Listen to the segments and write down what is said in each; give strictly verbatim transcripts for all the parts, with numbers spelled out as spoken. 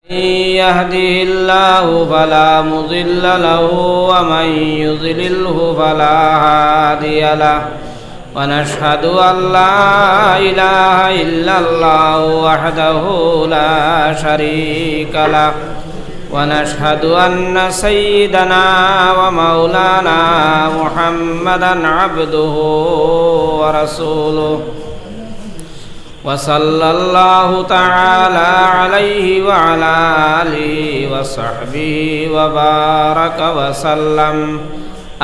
من يهده الله فلا مضل له، ومن يضلله فلا هادي له. ونشهد أن لا إله إلا الله وحده لا شريك له، ونشهد أن سيدنا ومولانا محمدا عبده ورسوله، وصلى الله تعالى عليه وعلى آله وصحبه وبارك وسلم.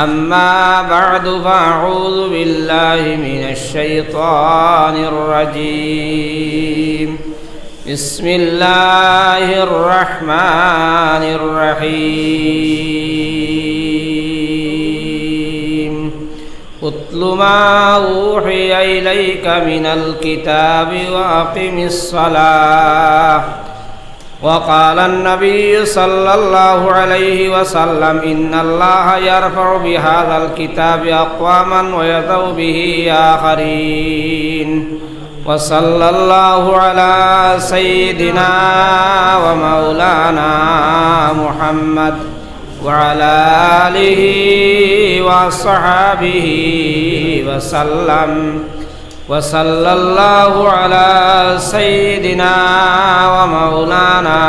أما بعد، فأعوذ بالله من الشيطان الرجيم. بسم الله الرحمن الرحيم. اتل ما أوحي إليك من الكتاب وأقم الصلاة. وقال النبي صلى الله عليه وسلم: إن الله يرفع بهذا الكتاب أقواما ويضع به آخرين. وصلى الله على سيدنا ومولانا محمد وعلى آله وأصحابه وسلم. وصلى الله على سيدنا ومولانا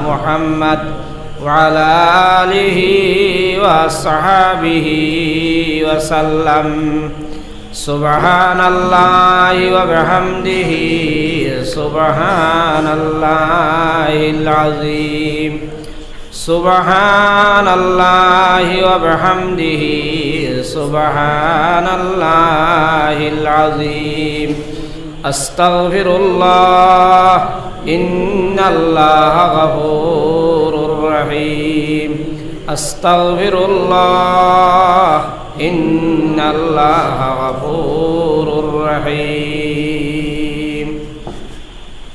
محمد وعلى آله وأصحابه وسلم. سبحان الله وبحمده، سبحان الله العظيم. سبحان الله وبحمده، سبحان الله العظيم. أستغفر الله، إن الله غفور رحيم. أستغفر الله، إن الله غفور رحيم.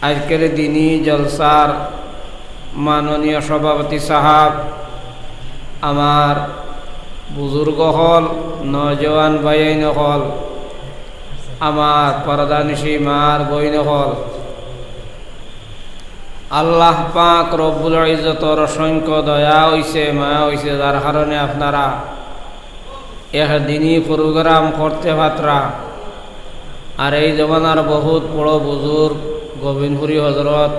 আজকের দিনী জলসার মাননীয় সভাপতি সাহেব, আমার বুজুর্গ অকল, নওজোয়ান ভাইয়াইন অকল, আমার পর্দানিশি মার বইন অকল, আল্লাহ পাক রব্বুল ইজ্জতর অসংখ্য দয়া অইছে, মায়া অইছে, যার কারণে আপনারা এক দিনী program করতে পাররা। আর এই জমানার বহুত বড় বুজুর্গ গোবিন্দপুরী হজরত,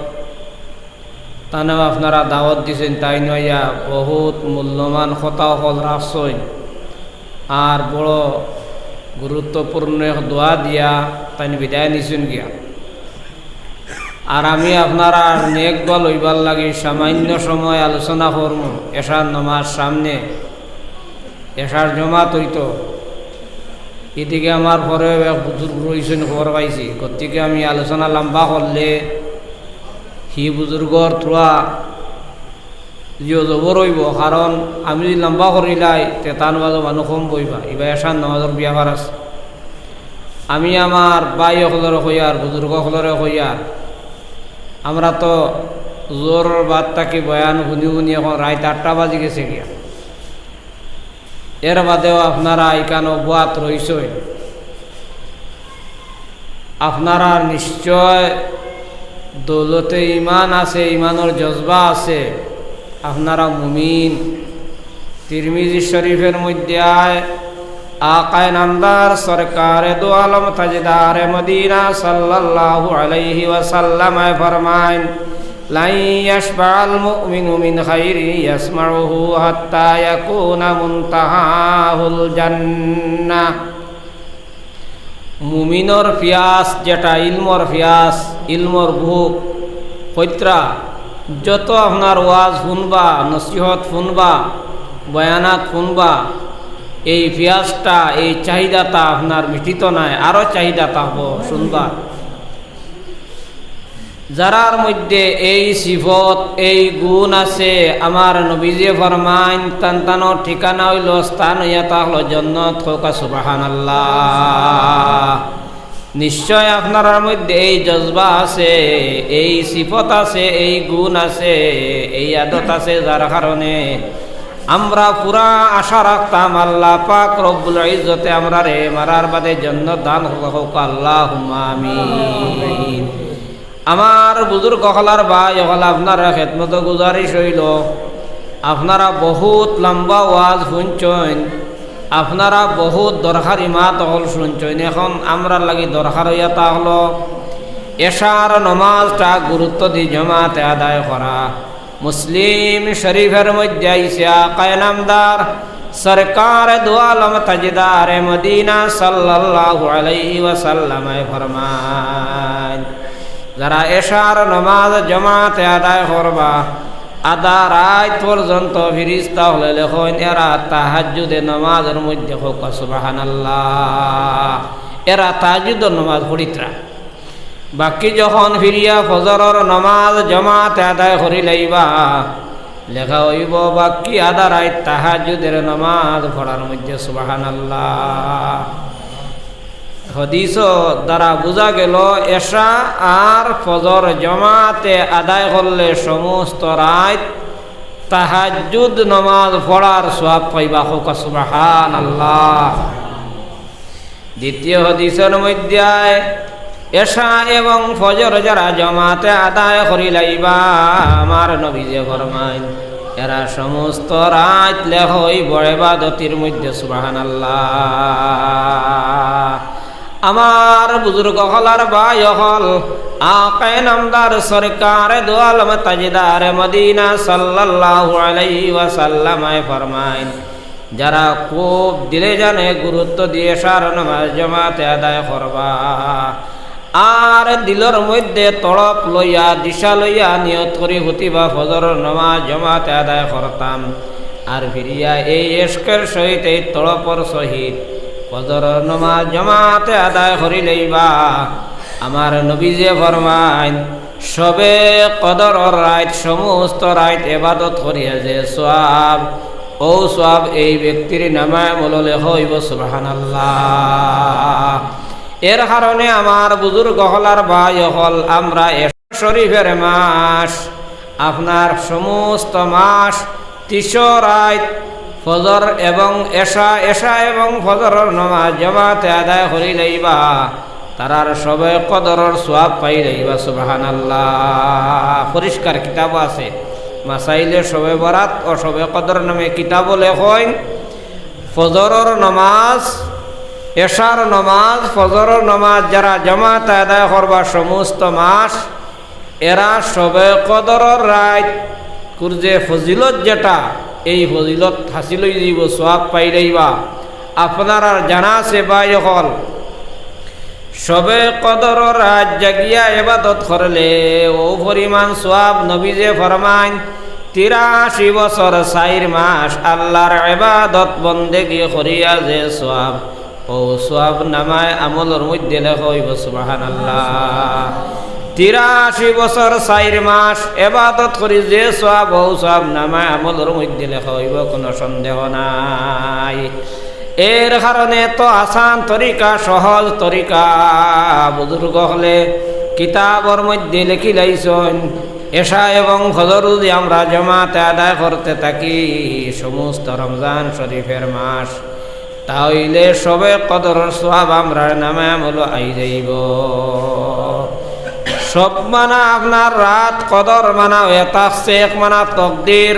তানেও আপনারা দাওয়াত দিছইন, তাইন আইয়া বহুত মূল্যবান কথা অকল রাখছইন। আর বড় গুরুত্বপূর্ণ এক দোয়া দিয়া তাইন বিদায় নিছইন গিয়া। আর আমি আপনারার নেক দোয়া লইবার লাগি সামান্য সময় আলোচনা করমু। এশার নমাজ সামনে, এশার জমাত অইতো। এদিকে আমার পরেও এক বুজুর্গ রইছইন, খবর পাইছি। গতিকে আমি আলোচনা লম্বা করলে হি বুজুর্গর থুড়া জিও জবর অইবো, কারণ আমি যদি লম্বা করিলাই, তে তান বাদে মানুষ কম বইবা। ইবা এশার নমাজর ব্যাপার আছে। আমি আমার ভাই অকলরে কইয়ার, বুজুর্গ অকলরে কইয়ার, আমরা তো জোহরর বাদ থাকি বয়ান হুনি হুনি এখন রাইত আটটা বাজি গেছে গিয়া। এর বাদেও আপনারা ইখানো বওয়াত রইছইন। আপনারার নিশ্চয় দৌলতে ইমান আছে, ইমানর জজবা আছে, আপনারা মুমিন। তিরমিজি শরীফর মধ্যে আয়, আকায়ে নামদার সরকারে দু আলম তাজদারে মদিনা সাল্লাল্লাহু আলাইহি ওয়াসাল্লামে ফরমাইন, لن يشبع المؤمن من خير يسمعه حتى يكون منتهاه الجنة. মুমিনর পিয়াস যেটা, ইলমর পিয়াস, ইলমর ভুক, কইত্রা যত আপনার ওয়াজ হুনবা, নসিহত হুনবা, বয়ানাত হুনবা, এই পিয়াসটা, এই চাহিদাটা আপনার মিটিত নায়, আরো চাহিদা থাকবো হুনবার। যারার মধ্যে এই সিফত, এই গুণ আছে, আমার নবীজি ফরমাইন, তান তানর ঠিকানা অইলো, স্থান অইয়া থাকলো জন্নত। কউক্কা সুবহানাল্লাহ। নিশ্চয় আপনারার মধ্যে এই জজবা আছে, এই সিফত আছে, এই গুণ আছে, এই আদত আছে, যার কারণে আমরা পুরা আশা রাখতাম আল্লাহ পাক রব্বুল ইজ্জতে আমরারে মারার বাদে জন্নত দান করবা। কউক্কা আল্লাহুম্মা আমিন। আমার বুজুর্গ অকল আর ভাই অকল, আপনারার খেদমতো গুজারিশ অইলো, আপনারা বহুত লম্বা ওয়াজ হুনছইন, আপনারা বহুত দরকারি মাত অকল হুনছইন। এখন আমরার লাগি দরকার অইয়া থাকলো এশার নমাজটা গুরুত্ব দি জমাতে আদায় করা। মুসলিম শরীফর মধ্যে আইছে, আকায়ে নামদার সরকারে দু আলম তাজদারে মদিনা সাল্লাল্লাহু আলাইহি ওয়াসাল্লামে ফরমাইন, যারা এশার নমাজ জমাতে আদায় করবা, আধা রাইত পর্যন্ত ফিরিস্তা অকলে লেখইন এরা তাহাজ্জুদে নমাজর মধ্যে। কউক্কা সুবহানাল্লাহ। এরা তাহাজ্জুদর নমাজ পড়িত্রা। বাকি যখন ফিরিয়া ফজরর নমাজ জমাতে আদায় করি লাইবা, লেখা অইবো বাকি আধা রাইত তাহাজ্জুদের নমাজ পড়ার মধ্যে। সুবহানাল্লাহ। হাদিস দ্বারা বুঝা গেল, এশা আর ফজর জমাতে আদায় করলে সমস্ত রাইত তাহাজ্জুদ নমাজ পড়ার সওয়াব পাইবা। কউক্কা সুবহানাল্লাহ। দ্বিতীয় হাদিসর মধ্যে আয়, এশা এবং ফজর যারা জমাতে আদায় করি লাইবা, আমার নবীজি ফরমাইন, এরা সমস্ত রাইত লেখা অইবো ইবাদতির মধ্যে। সুবহানাল্লাহ। আমার বুজুর্গ অকল আর ভাই অকল, আকায়ে নামদার সরকারে দু আলম তাজদারে মদিনা সাল্লাল্লাহু আলাইহি ওয়াসাল্লামে ফরমাইন, যারা খুব দিলে জানে গুরুত্ব দি এশার নমাজ জমাতে আদায় করবা, আর দিলর মধ্যে তড়প লইয়া, দিশা লইয়া নিয়ত করি হুতিবা ফজরর নমাজ জমাতে আদায় করতাম, আর ফিরিয়া এই এশকের সহিত, এই তড়পর সহিত ফজরর নমাজ জমাতে আদায় করি লইবা, আমার নবীজি ফরমাইন, শবে কদরর রাইত, সমস্ত রাইত ইবাদত করিয়া যে সওয়াব, অউ সওয়াব এই ব্যক্তির নামায় আমলো লেখা অইবো। সুবহানাল্লাহ। এর কারণে আমার বুজুর্গ অকল আর ভাই অকল, আমরা এশা শরীফের মাস, আপনার সমস্ত মাস তিশো রাইত ফজর এবং এশা, এশা এবং ফজরর নমাজ জমাতে আদায় করি লইবা, তারার শবে কদরর সওয়াব পাই লইবা। সুবহানাল্লাহ। পরিষ্কার কিতাব আছে, মাসাইলে শবে বরাত ও শবে কদর নামে কিতাব লেখইন। ফজরর নমাজ, এশার নমাজ, ফজরর নমাজ যারা জমাতে আদায় করবা সমস্ত মাস, এরা শবে কদরর রাইত কুর যে ফজিলত যেটা, এই ফজিলত হাসিল অই যাইবো, সওয়াব পাই লইবা। আপনারার জানা আছে ভাই অকল, শবে কদরর রাইত জাগিয়া ইবাদত করলে অউ পরিমাণ সওয়াব। নবীজি ফরমাইন, তিরাশি বছর চাইর মাস আল্লার ইবাদত বন্দেগি করিয়া যে সওয়াব, অউ সওয়াব নামায় আমলর মধ্যে লেখা অইবো। সুবহানাল্লাহ। তিরাশি বছর চাইর মাস ইবাদত করি যে সওয়াব, অউ সওয়াব নামায় আমলর মধ্যে লেখা অইবো, কোনো সন্দেহ নাই। এর কারণে তো আসান তরিকা, সহজ তরিকা, বুজুর্গ অকলে কিতাবর মধ্যে লেখি লাইছইন, এশা এবং ফজর যদি আমরা জমাতে আদায় করতে থাকি সমস্ত রমজান শরীফের মাস, তা অইলে শবে কদরর সওয়াব আমরার নামায় আমলো আই যাইবো। সব মানা আপনার রাত কদর মানা অইয়া থাকছে, এক মানা তকদির,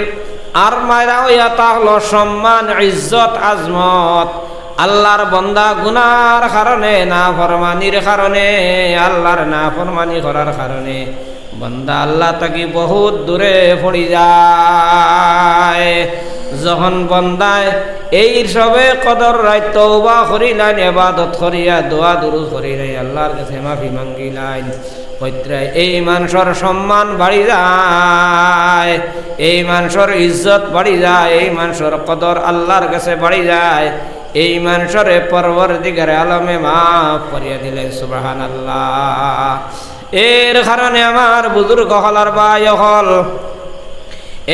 আর মানা অইয়া থাকলো সম্মান, ইজ্জত, আজমত। আল্লার বন্দা গুনার কারণে, নাফরমানির কারণে, আল্লার নাফরমানি করার কারণে বন্দা আল্লা থাকি বহুত দূরে পড়ি যায়। যখন বন্দায় এই শবে কদর রাইত তওবা করিলাইন, ইবাদত করিয়া, দোয়া দুরুদ করিলাইন, আল্লার গেছে মাফি মাঙ্গিলাইন, অইত্রে এই মানষর সম্মান বাড়ি যায়, এই মানষর ইজ্জত বাড়ি যায়, এই মানষর কদর আল্লার গেছে বাড়ি যায়, এই মানষরে পরওয়ারদিগারে আলমে মাফ করিয়া দিলাইন। সুবহানাল্লাহ। এর কারণে আমার বুজুর্গ অকল আর ভাই অকল,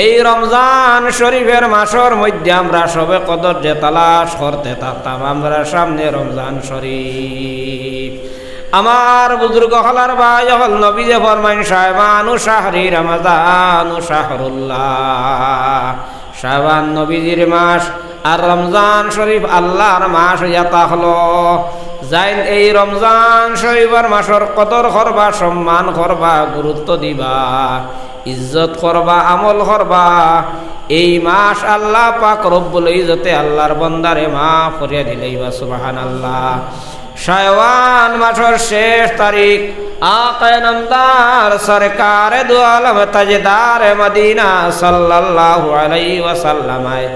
এই রমজান শরীফের মাসর মধ্যে আমরা শবে কদর যে তালাশ করতে থাকতাম, আমরার সামনে রমজান শরীফ। আমার বুজুর্গ অকল আর ভাই অকল, নবীজি ফরমাইন, "শাবানু শাহরি, রমাদানু শাহরুল্লাহ।" শাবান নবীজির মাস, আর রমজান শরীফ আল্লার মাস অইয়া থাকলো। যাইন এই রমজান শরীফর মাসর কদর করবা, সম্মান করবা, গুরুত্ব দিবা, ইজ্জত করবা, আমল করবা। এই মাস আল্লাহ পাক রব্বুল ইজ্জতে আল্লাহর বন্দারে মাফ করিয়া দিলাইবা। সুবহানাল্লাহ। শাওয়াল মাসর শেষ তারিখ, আকায়ে নামদার সরকারে দু আলম তাজদারে মদিনা সাল্লাল্লাহু আলাইহি ওয়াসাল্লামায়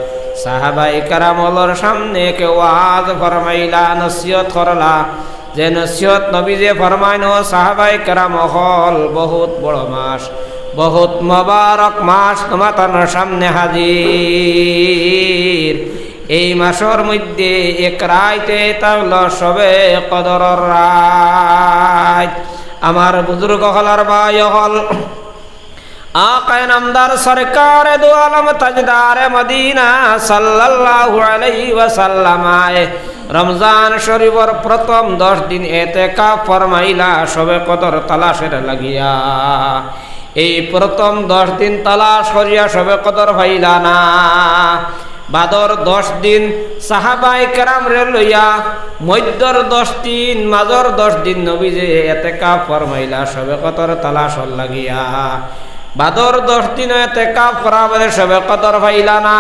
সাহাবায়ে কেরাম অকলর সামনে এক ওয়াজ ফরমাইলা, নসিহত করলা। যে নসিহত নবীজিয়ে ফরমাইন, ও সাহাবায়ে কেরাম অকল, বহুত বড় মাস, বহুত মোবারক মাস তুমাতানর সামনে হাজির। এই মাসর মধ্যে এক রাইত, ইটা অইলো শবে কদরর রাইত। আমার বুজুর্গ অকল আর ভাই অকল, আকায়ে নামদার সরকারে দু আলম তাজদারে মদিনা সাল্লাল্লাহু আলাইহি ওয়াসাল্লামায় রমজান শরীফর প্রথম দশ দিন এতেকাফ ফরমাইলা শবে কদর তালাশর লাগিয়া। এই প্রথম দশ দিন তালাশ করিয়া শবে কদর পাইলা না। বাদর দশ দিন সাহাবায়ে কেরামরে লইয়া, মধ্যর দশ দিন, মাজর দশ দিন নবীজিয়ে এতেকাফ ফরমাইলা শবে কদর তালাশর লাগিয়া। বাদর দশ দিন এতেকাফ করার বাদে শবে কদর পাইলা না।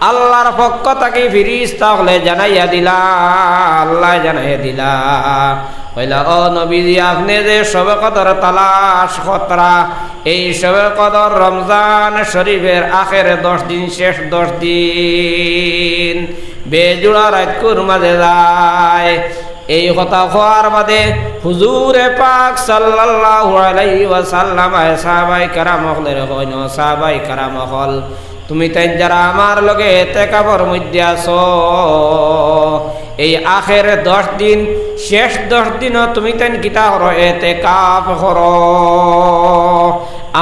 আল্লাহর পক্ষ থাকি ফিরিস্তা অকলে জানাইয়া দিলা, আল্লায় জানাইয়া দিলা, কইলা, ও নবীজি, আপনে যে শবে কদর তালাশ করতরা, এই শবে কদর রমজান শরীফর আখের দশ দিন, শেষ দশ দিন, বেজুড়া রাইতকুর মাজে যায়। এই কথা কওয়ার বাদে হুজুরে পাক সাল্লাল্লাহু আলাইহি ওয়াসাল্লামায় সাহাবায়ে কেরাম অকলরে কইন, ও সাহাবায়ে কেরাম অকল, তুমিতাইন যারা আমার লগে এতেকাফর মধ্যে আছো, এই আখের দশ দিন, শেষ দশ দিনও তুমিতাইন কিতা করো? এতেকাফ করো।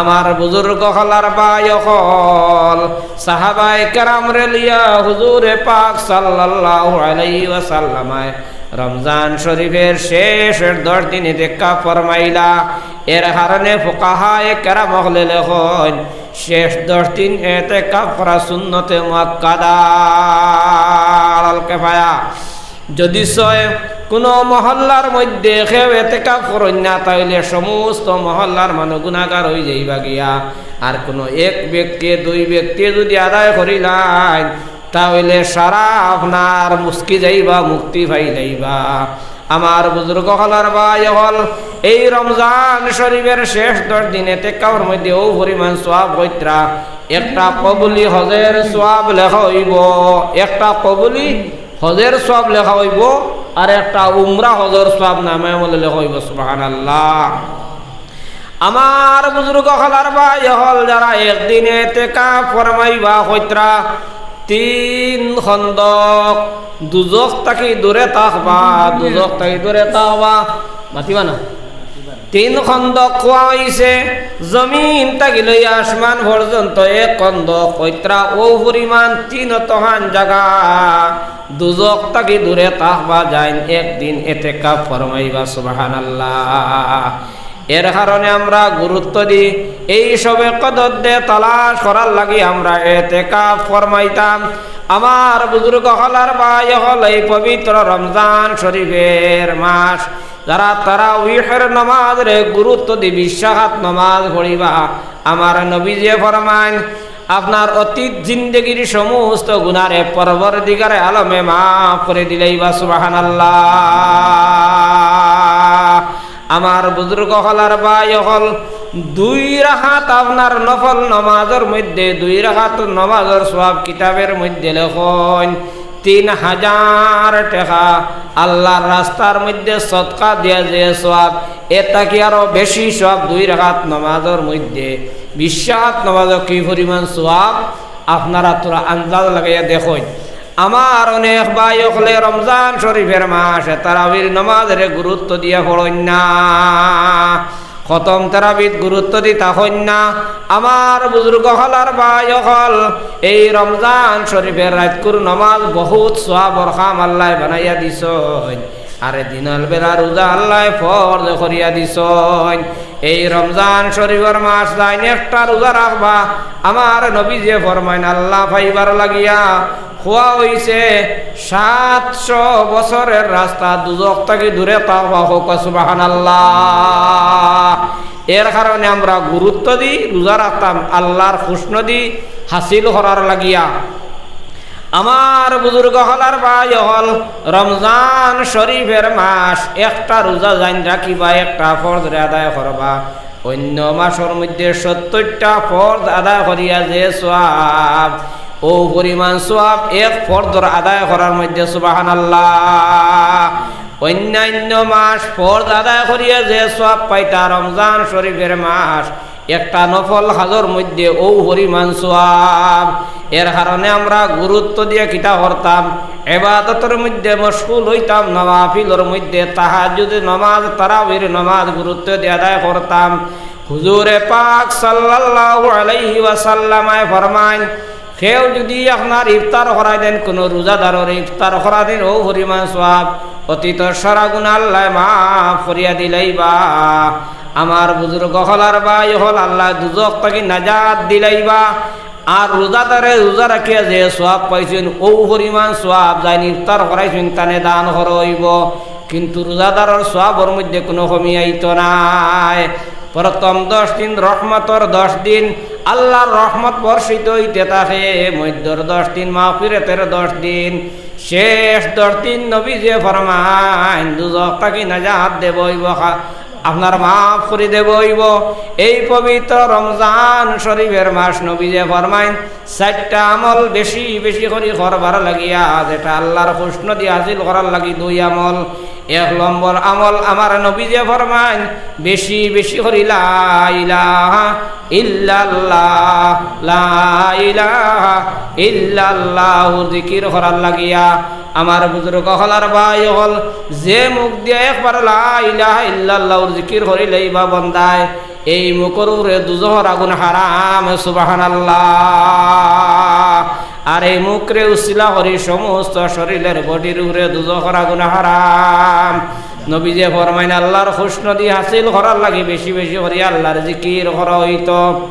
আমার বুজুর্গ অকল আর ভাই অকল, সাহাবায়ে কেরামরে লইয়া হুজুরে পাক সাল্লাল্লাহু আলাইহি ওয়াসাল্লামায় রমজান শরীফর শেষর দশ দিন এতেকাফ ফরমাইলা। এর কারণে ফুকাহায়ে কেরাম অকলে লেখইন, শেষ দশ দিন এতেকাফ করা সুন্নতে মুআক্কাদা, আলাল কিফায়া। যদি সয় কুনু মহল্লার মধ্যে কেউ এতেকাফ করইন না, তাইলে সমস্ত মহল্লার মানুষ গুনাগার অইযাইবা গিয়া। আর কুনু এক ব্যক্তি, দুই ব্যক্তি যদি আদায় করিলাইন, তাইলে সারা আপনার মুচকি যাইবা, মুক্তি পাইলাইবা। আমার বুজুর্গ অকল আর ভাই অকল, এই রমজান শরীফর শেষ দশ দিন এতেকাফর মধ্যে অউ পরিমাণ সওয়াব করতরা, একটা কবুলি হজর সওয়াব লেখা অইবো, একটা কবুলি হজর সওয়াব লেখা অইবো, আর একটা উমরা হজর সওয়াব নামায়ে আমলে লেখা অইবো। সুবহানাল্লাহ। আমার বুজুর্গ অকল আর ভাই অকল, যারা একদিন এতেকাফ ফরমাইবা করতরা, তিন খন্দক, দুজখ থাকি দূরে থাকবা, দুজখ থাকি দূরে থাকবা, মাতিবা না? তিন খন্দক কওয়া অইছে, জমিন থাকি লইয়া আসমান পর্যন্ত এক খন্দক, করতরা অউ পরিমাণ তিন অতখান জাগা, দুজখ থাকি দূরে থাকবা যাইন, একদিন এতেকাফ ফরমাইবা। সুবহানাল্লাহ। এর কারণে আমরা গুরুত্ব দি, এই শবে কদররে তালাশ করার লাগি আমরা এতেকাফ ফরমাইতাম। আমার বুজুর্গ অকল আর ভাই অকল, এই পবিত্র রমজান শরীফর মাস, যারা তারাবিহর নামাজরে গুরুত্ব দি বিশ রাকাত নামাজ পড়িবা, আমার নবীজিয়ে ফরমাইন, আপনার অতীত জিন্দেগির সমস্ত গুনারে পরওয়ারদিগারে আলমে মাফ করি দিলাইবা। সুবহানাল্লাহ। আমার বুজুর্গ অকল আর ভাই অকল, দুই রাকাত আপনার নফল নামাজর মধ্যে, দুই রাকাত নামাজর সওয়াব কিতাবর মধ্যে লেখইন, তিন হাজার টেকা আল্লাহর রাস্তার মধ্যে সদকা দিয়া যে সওয়াব, এর থাকি আরো বেশি সওয়াব দুই রাকাত নামাজর মধ্যে। বিশ রাকাত নামাজো কি পরিমাণ সওয়াব, আপনারা থুড়া আন্দাজ লাগাইয়া দেখইন। আমার অনেক ভাই অকলে রমজান শরীফর মাসে তারাবির নামাজরে গুরুত্ব দিয়া পড়ইন না, খতম তারাবিত গুরুত্ব দি থাকইন না। আমার বুজুর্গ অকল আর ভাই অকল, এই রমজান শরীফর রাইতকুর নামাজ বহুত সওয়াবর কাম আল্লায় বানাইয়া দিছইন। আরে দিনর বেলা রোজা আল্লায় ফরজ করিয়া দিছইন। এই রমজান শরীফর মাস যাইন একটা রোজা রাখবা, আমার নবীজিয়ে ফরমাইন, আল্লাহ পাইবার লাগিয়া কওয়া অইছে, সাতশো বছরের রাস্তা দুজখ থাকি দূরে থাকবা, কউক্কা সুবহানাল্লাহ। এর কারণে আমরা গুরুত্ব দি রোজা রাখতাম আল্লাহর খুশনদি হাসিল করার লাগিয়া। আমার বুজুর্গ অকল আর ভাই অকল, রমজান শরীফের মাস, একটা রোজা যাইন রাখিবা, একটা ফরজরে আদায় করবা, অইন্য মাসর মধ্যে সত্তরটা ফরজ আদায় করিয়া যে সওয়াব, অউ পরিমাণ সওয়াব এক ফরজর আদায় করার মধ্যে, সুবহানাল্লাহ। অইন্যাইন্য মাস ফরজ আদায় করিয়া যে সওয়াব পাইতা, রমজান শরীফের মাস একটা নফল হজর মধ্যে অউ পরিমাণ সওয়াব। এর কারণে আমরা গুরুত্ব দিয়া কিতা করতাম, এবাদতর মধ্যে মশগুল অইতাম, নওয়াফিলর মধ্যে, তাহাজ্জুদ নমাজ, তারাবির নমাজ গুরুত্ব দিয়া আদায় করতাম। হুজুরে পাক সাল্লাল্লাহু আলাইহি ওয়াসাল্লামে ফরমাইন, কেউ যুদি আপনার ইফতার করাই দেন, কুনু রোজাদারর ইফতার করাই দেন, অউ পরিমাণ সওয়াব, অতীতর সারা গুনা আল্লায় মাফ করিয়া দিলাইবা। আমার বুজুর্গ অকল আর ভাই অকল, আল্লায় দুজখ থাকি নাজাত দিলাইবা। আর রোজাদারে রোজা রাখিয়া যে সওয়াব পাইছইন, অউ পরিমাণ সওয়াব যাইন ইফতার করাইছইন তানে দান করা অইবো। কিন্তু রোজাদারর সওয়াবর মধ্যে কুনু কমি আইতো নায়। প্রথম দশ দিন রহমতর দশ দিন, আল্লাহর রহমত বর্ষিত অইতে থাকে। মধ্যর দশ দিন মাগফিরাতের দশ দিন, শেষ দশ দিন নবীজিয়ে ফরমাইন, দুজখ থাকি নাজাত দেওয়া অইবো, খা-, আপনার মাফ করি দেওয়া অইবো। এই পবিত্র রমজান শরীফের মাস নবীজিয়ে ফরমাইন, চাইরটা আমল বেশি বেশি করি করবার লাগিয়া, যেটা আল্লাহর খুশনদি হাসিল করার লাগি দুই আমল। এক নম্বর আমল আমার নবীজিয়ে ফরমাইন, বেশি বেশি করি লা ইলাহা ইল্লাল্লাহ, লা ইলাহা ইল্লাল্লাহর জিকির করার লাগিয়া। আমার বুজুর্গ অকল আর ভাই অকল, যে মুখ দিয়া একবার লা ইলাহা ইল্লাল্লাহর জিকির করিলাইবা বন্দায়, এই মুখর উপরে দুজখর আগুন হারাম, সুবহানাল্লাহ। আর এই মুখরে উসিলা করি সমস্ত শরীরের বডির উপরে দুজখর আগুন হারাম। নবীজিয়ে ফরমাইন, আল্লাহর খুশনদি হাসিল করার লাগি বেশি বেশি করি আল্লাহর জিকির করা অইতো।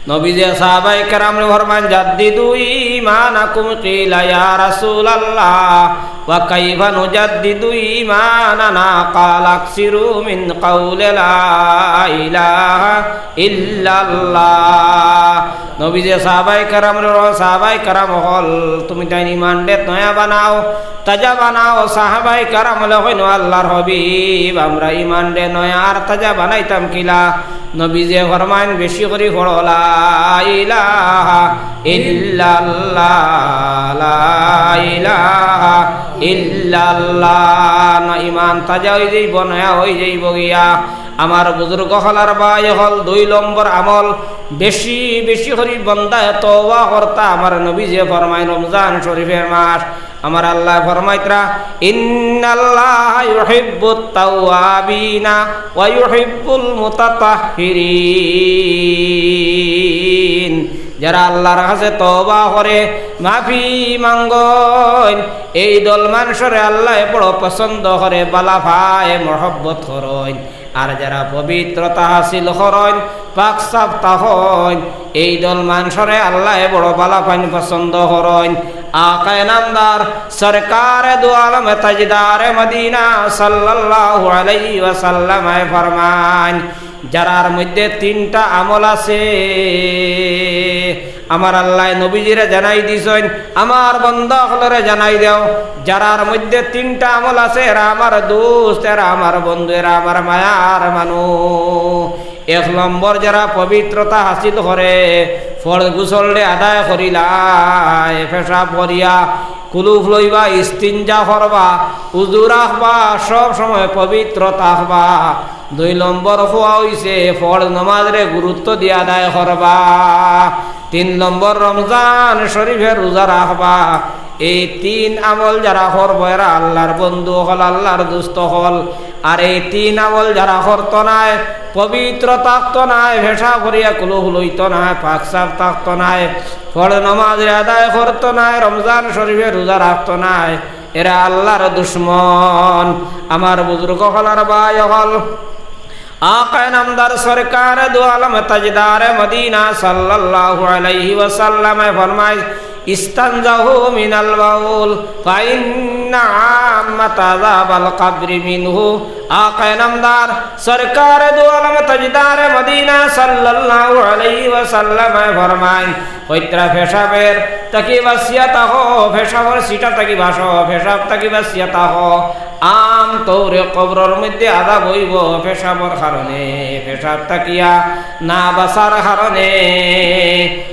নবীজিয়ে সাহাবায়ে কেরামরে ফরমাইন, "জাদ্দিদু ঈমানাকুম।" কিলা, "ইয়া রাসূলাল্লাহ, ওয়া কাইফা নুজাদ্দিদু ঈমানানা?" ক্বালা, "আকসিরু মিন কাওলি লা ইলাহা ইল্লাল্লাহ।" নবীজিয়ে সাহাবায়ে কেরামরে, সাহাবায়ে কেরাম অকল, তুমিতাইন ইমানরে নয়া বানাও, তাজা বানাও। সাহাবায়ে কেরাম অকলে কইন, "আল্লাহর হাবিব, আমরা ইমানরে নয়া আর তাজা বানাইতাম কিলা?" নবীজিয়ে ফরমাইন, "বেশি করি পড়ো, লা ইলাহা ইল্লাল্লাহ, লা ইলাহা ইল্লাল্লাহ।" না, ইমান তাজা অইযাইবো, নয়া অইযাইবো গিয়া। আমার বুজুর্গ অকল আর ভাই অকল, দুই নম্বর আমল, বেশি বেশি করি বন্দায় তওবা করতা। আমার নবীজিয়ে ফরমাইন, রমজান শরীফের মাস, আমার আল্লায় ফরমাইতরা, "ইন্নাল্লাহা ইউহিব্বুত তাওয়াবিনা ওয়া ইউহিব্বুল মুতাতাহহিরিন।" যারা আল্লাহর কাছে তওবা করে, মাফি মাঙ্গইন, এই দল মানষরে আল্লায় বড় পছন্দ করে, বালা পায়, মহব্বত করইন। আর যারা পবিত্রতা হাসিল করইন, পাক সাফ থাকইন, এই দল মানষরে আল্লায় বড় বালা পাইন, পছন্দ করইন। আকায়ে নামদার সরকারে দু আলম তাজদারে মদিনা সাল্লাল্লাহু আলাইহি ওয়াসাল্লামে ফরমাইন, যারার মধ্যে তিনটা আমল আছে, আমার আল্লায় নবীজিরে জানাই দিছইন, আমার বন্দা অকলরে জানাই দেও, যারার মধ্যে তিনটা আমল আছে, এরা আমার দোস্ত, এরা আমার বন্ধু, এরা আমার মায়ার মানুষ। এক নম্বর, যারা পবিত্রতা হাসিল করে, ফরজ গোসলরে আদায় করিলায়, পেশাব করিয়া কুলুফ লইবা, ইস্তিনজা করবা, উজু রাখবা, সব সময় পবিত্র থাকবা। দুই নম্বর কওয়া অইছে, ফরজ নমাজরে গুরুত্ব দিয়া আদায় করবা। তিন নম্বর, রমজান শরীফের রোজা রাখবা। এই তিন আমল যারা করবো, এরা আল্লাহর বন্ধু অকল, আল্লাহর দোস্ত অকল। আর এই তিন আমল যারা করতো নায়, পবিত্র থাকতো নায়, পেশাব করিয়া কুলুফ লইতো নায়, পাক সাফ থাকতো নায়, ফরজ নমাজরে আদায় করতো নায়, রমজান শরীফের রোজা রাখতো নায়, এরা আল্লাহর দুশমন। আমার বুজুর্গ অকল আর ভাই অকল, আকায়ে নামদার সরকারে দু আলম তাজদারে মদিনা সাল্লাল্লাহু আলাইহি ওয়াসাল্লামে ফরমাইন, ইস্তানজাহু মিনাল বাউল, ফাইন্না আম্মাতা আযাবাল কাবরি মিনহু। আকায়ে নামদার সরকারে দু আলম তাজদারে মদিনা সাল্লাল্লাহু আলাইহি ওয়াসাল্লামে ফরমাইন, পবিত্র পেশাবর থাকি বাচিয়া থাকো, পেশাবর ছিটা থাকি বাচো, পেশাব থাকি বাচিয়া থাকো। আম তৌরে কবরর মধ্যে আযাব অইবো পেশাবর কারণে, পেশাব থাকিয়া না বাচার কারণে।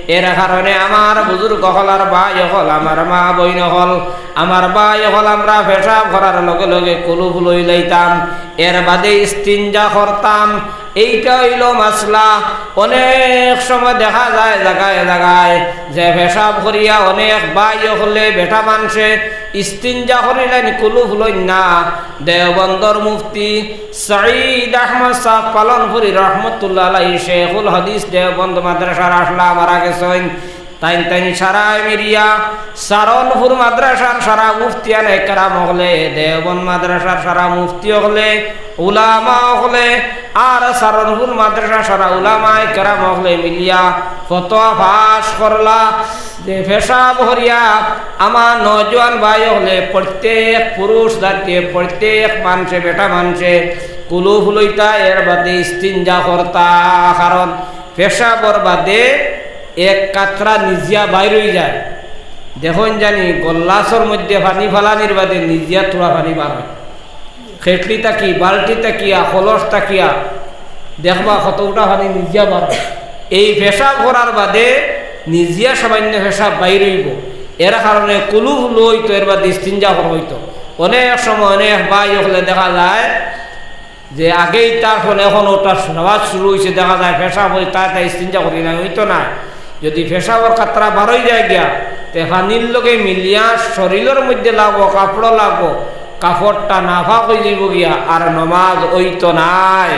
এর কারণে আমার বুজুর্গ অকল আর ভাই অকল, আমার মা বইন অকল, আমার ভাই অকল, আমরা পেশাব করার লগে লগে কুলুপ লইলাইতাম, এর বাদে ইস্তিনজা করতাম। এইটা অইলো মাসলা। অনেক সময় দেখা যায় জাগায় জাগায় যে পেশাব করিয়া অনেক ভাই অকলে, বেটা মানষে ইস্তিনজা করিলাইন, কুলুপ লইন না। দেওবন্দর মুফতি সঈদ আহমদ সাহেব পালনপুরী রহমতুল্লাহ আলাইহি, শেখুল হাদিস দেওবন্দ মাদ্রাসার আছলা, মারা গেছইন। তাইন তাইন সারায় মিলিয়া সারনপুর মাদ্রাসার সারা মুফতিয়ানে কেরাম অকলে, দেওবন্দ মাদ্রাসার সারা মুফতি অকলে, উলামা অকলে, আর সারনপুর মাদ্রাসার সারা উলামায়ে কেরাম অকলে মিলিয়া ফতোয়া পাশ করলা যে পেশাব করিয়া আমার নওজোয়ান ভাই অকলে, প্রত্যেক পুরুষ জাতিয়ে, প্রত্যেক মানষে, বেটা মানষে কুলুপ লইতা, এর বাদে ইস্তিনজা করতা। কারণ পেশাবর বাদে এক কাতরা নিজিয়া বাইর অইযায়। দেখইন জানি গল্লাসর মধ্যে পানি ফালানির বাদে নিজিয়া থুড়া পানি বার অয়। খেটলি থাকিয়া, বালটি থাকিয়া, কলস থাকিয়া দেখবা কতগুটা পানি নিজিয়া বার অয়। এই পেশাব করার বাদে নিজিয়া সামান্য পেশাব বাইর অইবো, এর কারণে কুলুপ লইতো, এর বাদে ইস্তিনজা করা অইতো। অনেক সময় অনেক ভাই অকলে দেখা যায় যে আগেই তার ফলে এখন ওটা নমাজ শুরু অইছে, দেখা যায় পেশাব অই তাই তাই ইস্তিনজা করি না, অইতো না। যদি পেশাবর কাতরা বার অইযায় গিয়া, তে পানির লগে মিলিয়া শরীলর মধ্যে লাগবো, কাপড়ো লাগবো, কাপড়টা নাপাক অইযাইবো গিয়া, আর নমাজ অইতো নায়।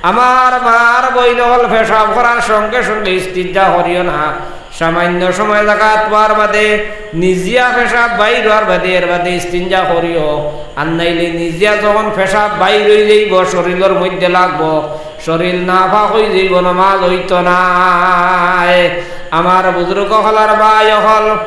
আমার মা আর বইন অকল, পেশাব করার সঙ্গে সঙ্গে ইস্তিনজা করিও না। সামান্য সময় জাগাত পাওয়ার বাদে নিজিয়া পেশাব বাইর অওয়ার বাদে এর বাদে ইস্তিনজা করিও, আর নাইলে নিজিয়া যখন পেশাব বাইর অইযাইবো, শরীলর মধ্যে লাগবো, শরীল নাপাক অইযাইবো, নমাজ অইতো নায়। আমার বুজুর্গ অকল আর ভাই অকল,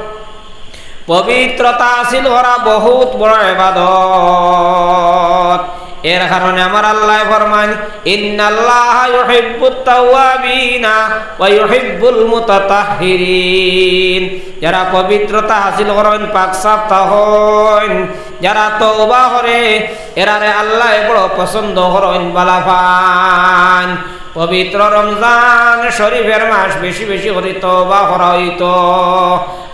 পবিত্রতা হাসিল করা বহুত বড় ইবাদত। এর কারণে আমার আল্লায় ফরমাইন, "ইন্নাল্লাহা ইউহিব্বুত তাওয়াবিনা ওয়া ইউহিব্বুল মুতাতাহহিরিন।" যারা পবিত্রতা হাসিল করইন, পাক সাফ তা অইন, যারা তওবা করে, এরারে আল্লায় বড় পছন্দ করইন, বালা পাইন। পবিত্র রমজান শরীফর মাস বেশি বেশি করি তওবা করা অইতো।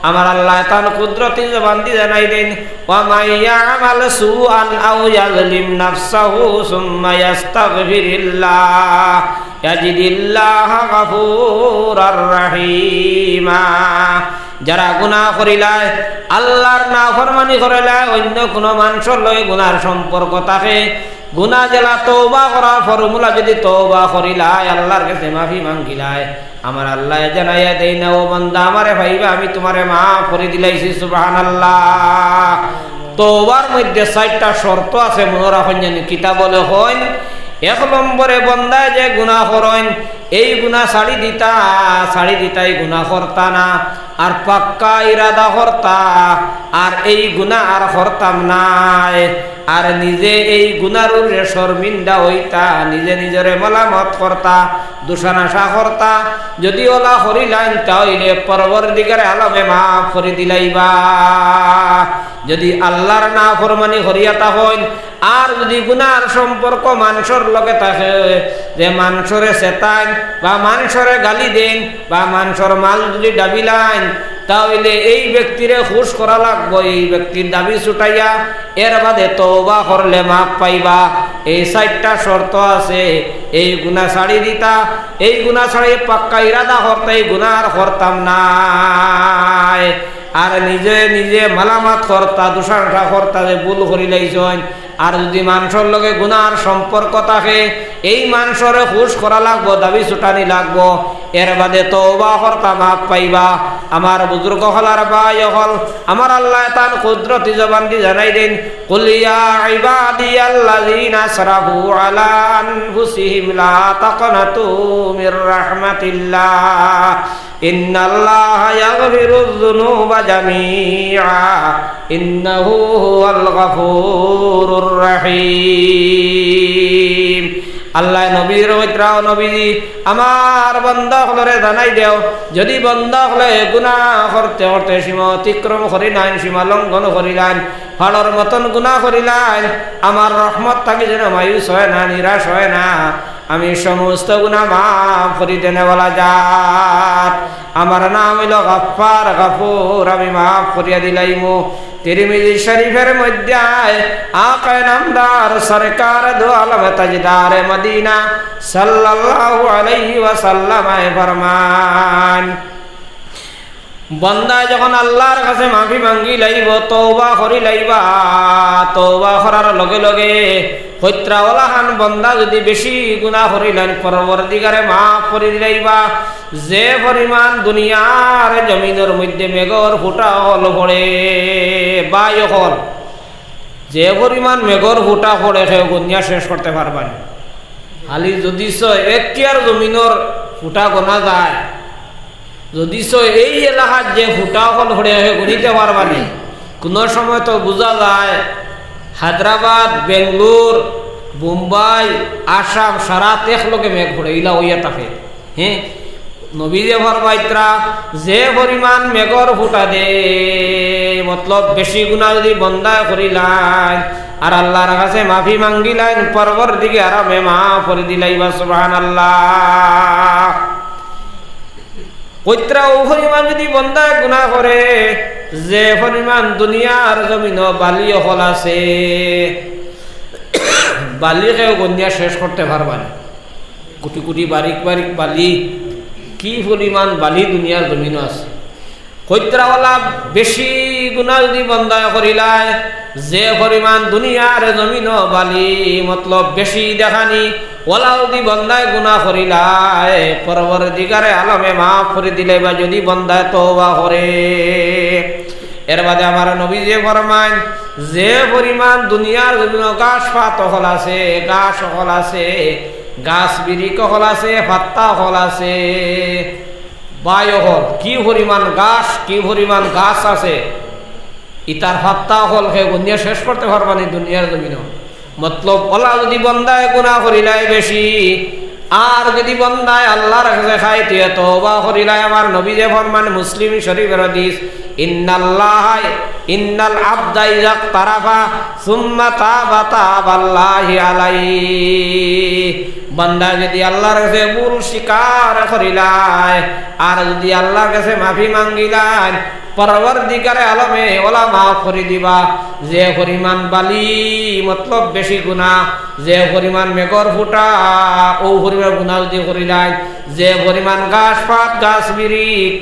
আমার আল্লায় তান কুদরতি জবান দি জানাই দেইন, "ওয়া মান ইয়ামাল সুআন আও ইয়াজলিম নাফসাহু সুম্মা ইয়াস্তাগফিরিল্লাহ ইয়াজিদিল্লাহা গাফুরার রাহিমা।" যারা গুনাহ করিলায়, আল্লার নাফরমানি করিলায়, অইন্য কুনু মানষর লগে গুনার সম্পর্ক থাকে, গুনা যেলা তওবা করার ফর্মুলা, যদি তওবা করিলায়, আল্লার গেছে মাফি মাঙ্গিলায়, আমার আল্লায় জানাইয়া দেইন, "ও বান্দা, আমারে পাইবা, আমি তুমারে মাফ করি দিলাইছি।" সুবহানাল্লাহ। তওবার মধ্যে চাইরটা শর্ত আছে, মনো রাখইন জানি, কিতা বলে কইন, এক নম্বরে বন্দায় যে গুনা করইন, এই গুনা ছাড়ি দিতা, ছাড়ি দিতা, এই গুনা করতা না, আর পাক্কা ইরাদা করতা, আর এই গুনা আর করতাম নায়। আর নিজে এই গুনার উপরে শর্মিন্দা অইতা, নিজে নিজরে মালামাত করতা, দুষানাশা করতা। যদি অলা করিলাইন, তা অইলে পরওয়ারদিগারে আলমে মাফ করি দিলাইবা। যদি আল্লার নাফরমানি করিয়া থাকইন, আর যদি গুনার সম্পর্ক মানষর লগে থাকে, যে মানষরে চেতাইন বা মানষরে গালি দেইন বা মানষর মাল যদি ডাবিলাইন, তা অইলে এই ব্যক্তিরে খুশ করা লাগবো, এই ব্যক্তির দাবি ছুটাইয়া এর বাদে তওবা করলে মাফ পাইবা। এই চাইরটা শর্ত আছে, এই গুনা ছাড়ি দিতা, এই গুনা ছাড়ি পাক্কা ইরাদা করতা, এই গুনা আর করতাম নায়। আর নিজে নিজে মালামাত করতা, দুষানাশা করতা যে ভুল করিলাইছইন। আর যদি মানষর লগে গুনার সম্পর্ক থাকে, এই মানষরে খুশ করা লাগবো, দাবি ছুটানি লাগবো, এর বাদে তওবা করতা মাফ পাইবা। আমার বুজুর্গ অকল আর ভাই অকল, আমার আল্লায় তান কুদরতি জবান দি জানাই দেইন, "কুল ইয়া ইবাদিয়াল্লাযীনা আসরাফু আলা আনফুসিহিম লা তাকনাতু মির রাহমাতিল্লাহ।" إن الله يغفر الذنوب جميعا إنه هو الغفور الرحيم। আল্লায় নবীরে কইতরা, "ও নবীজি, আমার বান্দা অকলরে জানাই দেও, যুদি বান্দা অকলে গুনাহ করতে করতে সীমা অতিক্রম করিলাইন, সীমা লঙ্ঘন করিলাইন, ফাড়র মতন গুনাহ করিলাইন, আমার রহমত থাকি যেন মায়ুস অয় না, নিরাশ অয় না।" আমি সমস্ত গুনাহ মাফ করি দেনেওয়ালা জাত। আমার নাম অইলো গাফফার, গাফুর, আমি মাফ করিয়া দিলাইমু। তিরমিজি শরীফর মধ্যে আয়, আকায়ে নামদার সরকার দু আলম তাজদারে মদিনা সাল্লাল্লাহু আলাইহি ওয়াসাল্লামে ফরমাইন, বন্দায় যখন আল্লার কাছে মাফি মাঙ্গি লাইবো, তওবা করি লাইবা, তওবা করার লগে লগে কইতরা অলাখান বন্দা যুদি বেশি গুনাহ করিলাইন, পরওয়ারদিগারে মাফ করি দিলাইবা। যে পরিমাণ দুনিয়ার জমিনর মধ্যে মেঘর ফুটা অকল পড়ে, বায়ু অকল, যে পরিমাণ মেঘর ফুটা পড়ে, কেউ গনিয়া শেষ করতে পারবা নি। খালি যুদি সো এক কিয়ার জমিনর ফুটা গনা যায়, যুদি সো এই এলাকাত যে ফুটা অকল পড়ে, কেউ গনিতে পারবা নি। কুনু সময় তো বুঝা যায়, হায়দ্রাবাদ, বেঙ্গলোর, বোম্বাই, আসাম, সারাত একলগে মেঘ পড়ে, ইলা অইয়া থাকে। হ্যাঁ, নবীয়ে ফরমাইতরা, যে পরিমাণ মেঘর ফুটা দে, মতলব বেশি গুনাহ যুদি বন্দায় করিলাইন, আর আল্লার কাছে মাফি মাঙ্গিলাইন, পরওয়ারদিগারে মাফ করি দিলাইবা। সুবহানাল্লাহ। কইতরা অউ পরিমাণ যুদি বন্দায় গুনাহ করে, যে পরিমাণ দুনিয়ার জমিনো বালি অকল আছে, বালি কেউ গনিয়া শেষ করতে পারবা নি। কুটি কুটি বারিক বারিক বালি, কি পরিমাণ বালি দুনিয়ার জমিনো আছে। কইতরা অলা বেশি গুনাহ যুদি বন্দায় করিলায়, যে পরিমাণ দুনিয়ার জমিনো বালি, মতলব বেশি দেখানি, অলা যুদি বন্দায় গুনাহ করিলায়, পরওয়ারদিগারে আলমে মাফ করি দিলাইবা যুদি বন্দায় তওবা করে। এর বাদে আমার নবীয়ে ফরমাইন, যে পরিমাণ দুনিয়ার জমিনো ঘাস পাত অকল আছে, ঘাস অকল আছে, গাছ বিরিক অকল আছে, পাত্তা অকল আছে, বায়ু অকল, কি পরিমাণ ঘাস, কি পরিমাণ গাছ আছে, ইতার পাত্তা অকল কেউ গনিয়া শেষ করতে পারবা নি দুনিয়ার জমিনো। মতলব অলা যুদি বন্দায় গুনাহ করিলায় বেশি, আর যুদি বন্দায় আল্লার কাছে খাইতে তওবা করিলায়, আমার নবীয়ে ফরমাইন, মুসলিম শরীফর হাদিস, ইন্নাল্লাহ, ইন্নাল আবদা ইযা ইকতারাফা সুম্মা তাবা তাবাল্লাহু আলাইহি। বন্দায় যুদি আল্লার কাছে ভুল স্বীকার করিলায়, আর যুদি আল্লার কাছে মাফি মাঙ্গিলায়, পরওয়ারদিগারে আলমে অলা মাফ করি দিবা। যে পরিমাণ বালি, মতলব বেশি গুনাহ, যে পরিমাণ মেঘর ফুটা, অউ পরিমাণ গুনাহ যুদি করিলায়, যে পরিমাণ ঘাস পাত, গাছ বিরিক,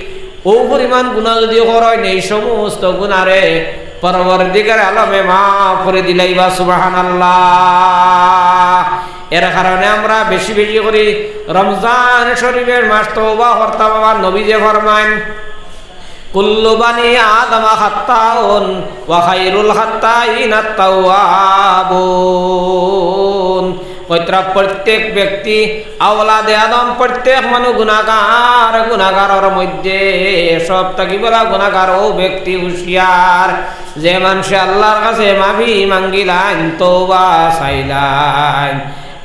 অউ পরিমাণ গুনাহ যুদি করইন, এই সমস্ত গুনারে পরওয়ারদিগারে আলমে মাফ করি দিলাইবা। সুবহানাল্লাহ। এর কারণে আমরা বেশি বেশি করি রমজান শরীফর মাস তওবা করতাম। আমার নবীয়ে ফরমাইন, কুল্লু বানি আদম খাত্তাউন ওয়া খায়রুল খাত্তাইনা তাওয়াবুন। কইতরা প্রত্যেক ব্যক্তি, আওলাদে আদম, প্রত্যেক মানুষ গুনাগার, গুনাগারর মধ্যে সব থাকি বড় গুনাগার অউ ব্যক্তি হুঁশিয়ার, যে মানষে আল্লার কাছে মাফি মাঙ্গিলাইন, তওবা চাইলাইন।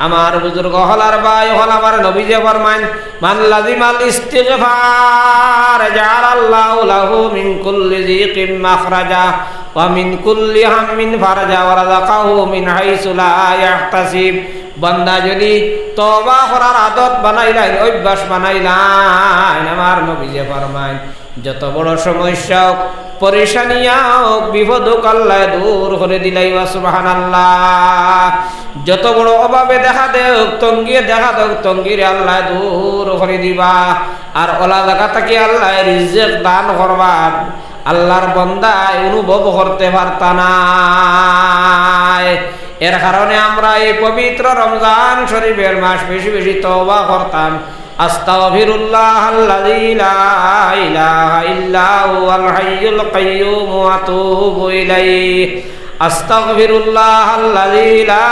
আমার বুজুর্গ অকল আর ভাই অকল, আমার নবীয়ে ফরমাইন, মান লাজিমাল ইস্তিগফার জাআলাল্লাহু লাহু মিন কুল্লি যিকিম মাখরাজা ওয়া মিন কুল্লি হাম্মিন ফারাজা ওয়া রাযাকাহু মিন হাইসু লা ইয়াহতাসিব। বান্দা যুদি তওবা করার আদত বানাইলাইন, অভ্যাস বানাইলাইন, আমার নবীয়ে ফরমাইন, যত বড় সমস্যা অউক, পরেশানি অউক, বিপদ অউক, আল্লায় দূর করি দিলাইবা। সুবহানাল্লাহ। যত বড় অভাবে দেখা দেউক, তঙ্গিয়ে দেখা দেউক, তঙ্গিরে আল্লায় দূর করি দিবা। আর অলা জাগা থাকি আল্লায় রিজিক দান করবা, আল্লার বন্দায় অনুভব করতে পারতা নায়। এর কারণে আমরা এই পবিত্র রমজান শরীফর মাস বেশি বেশি তওবা করতাম। আস্তাগফিরুল্লাহাল্লাযী লা ইলাহা ইল্লা হুয়াল হাইয়ুল কাইয়্যুম ওয়া আতুবু ইলাইহি। আস্তাগফিরুল্লাহাল্লাযী লা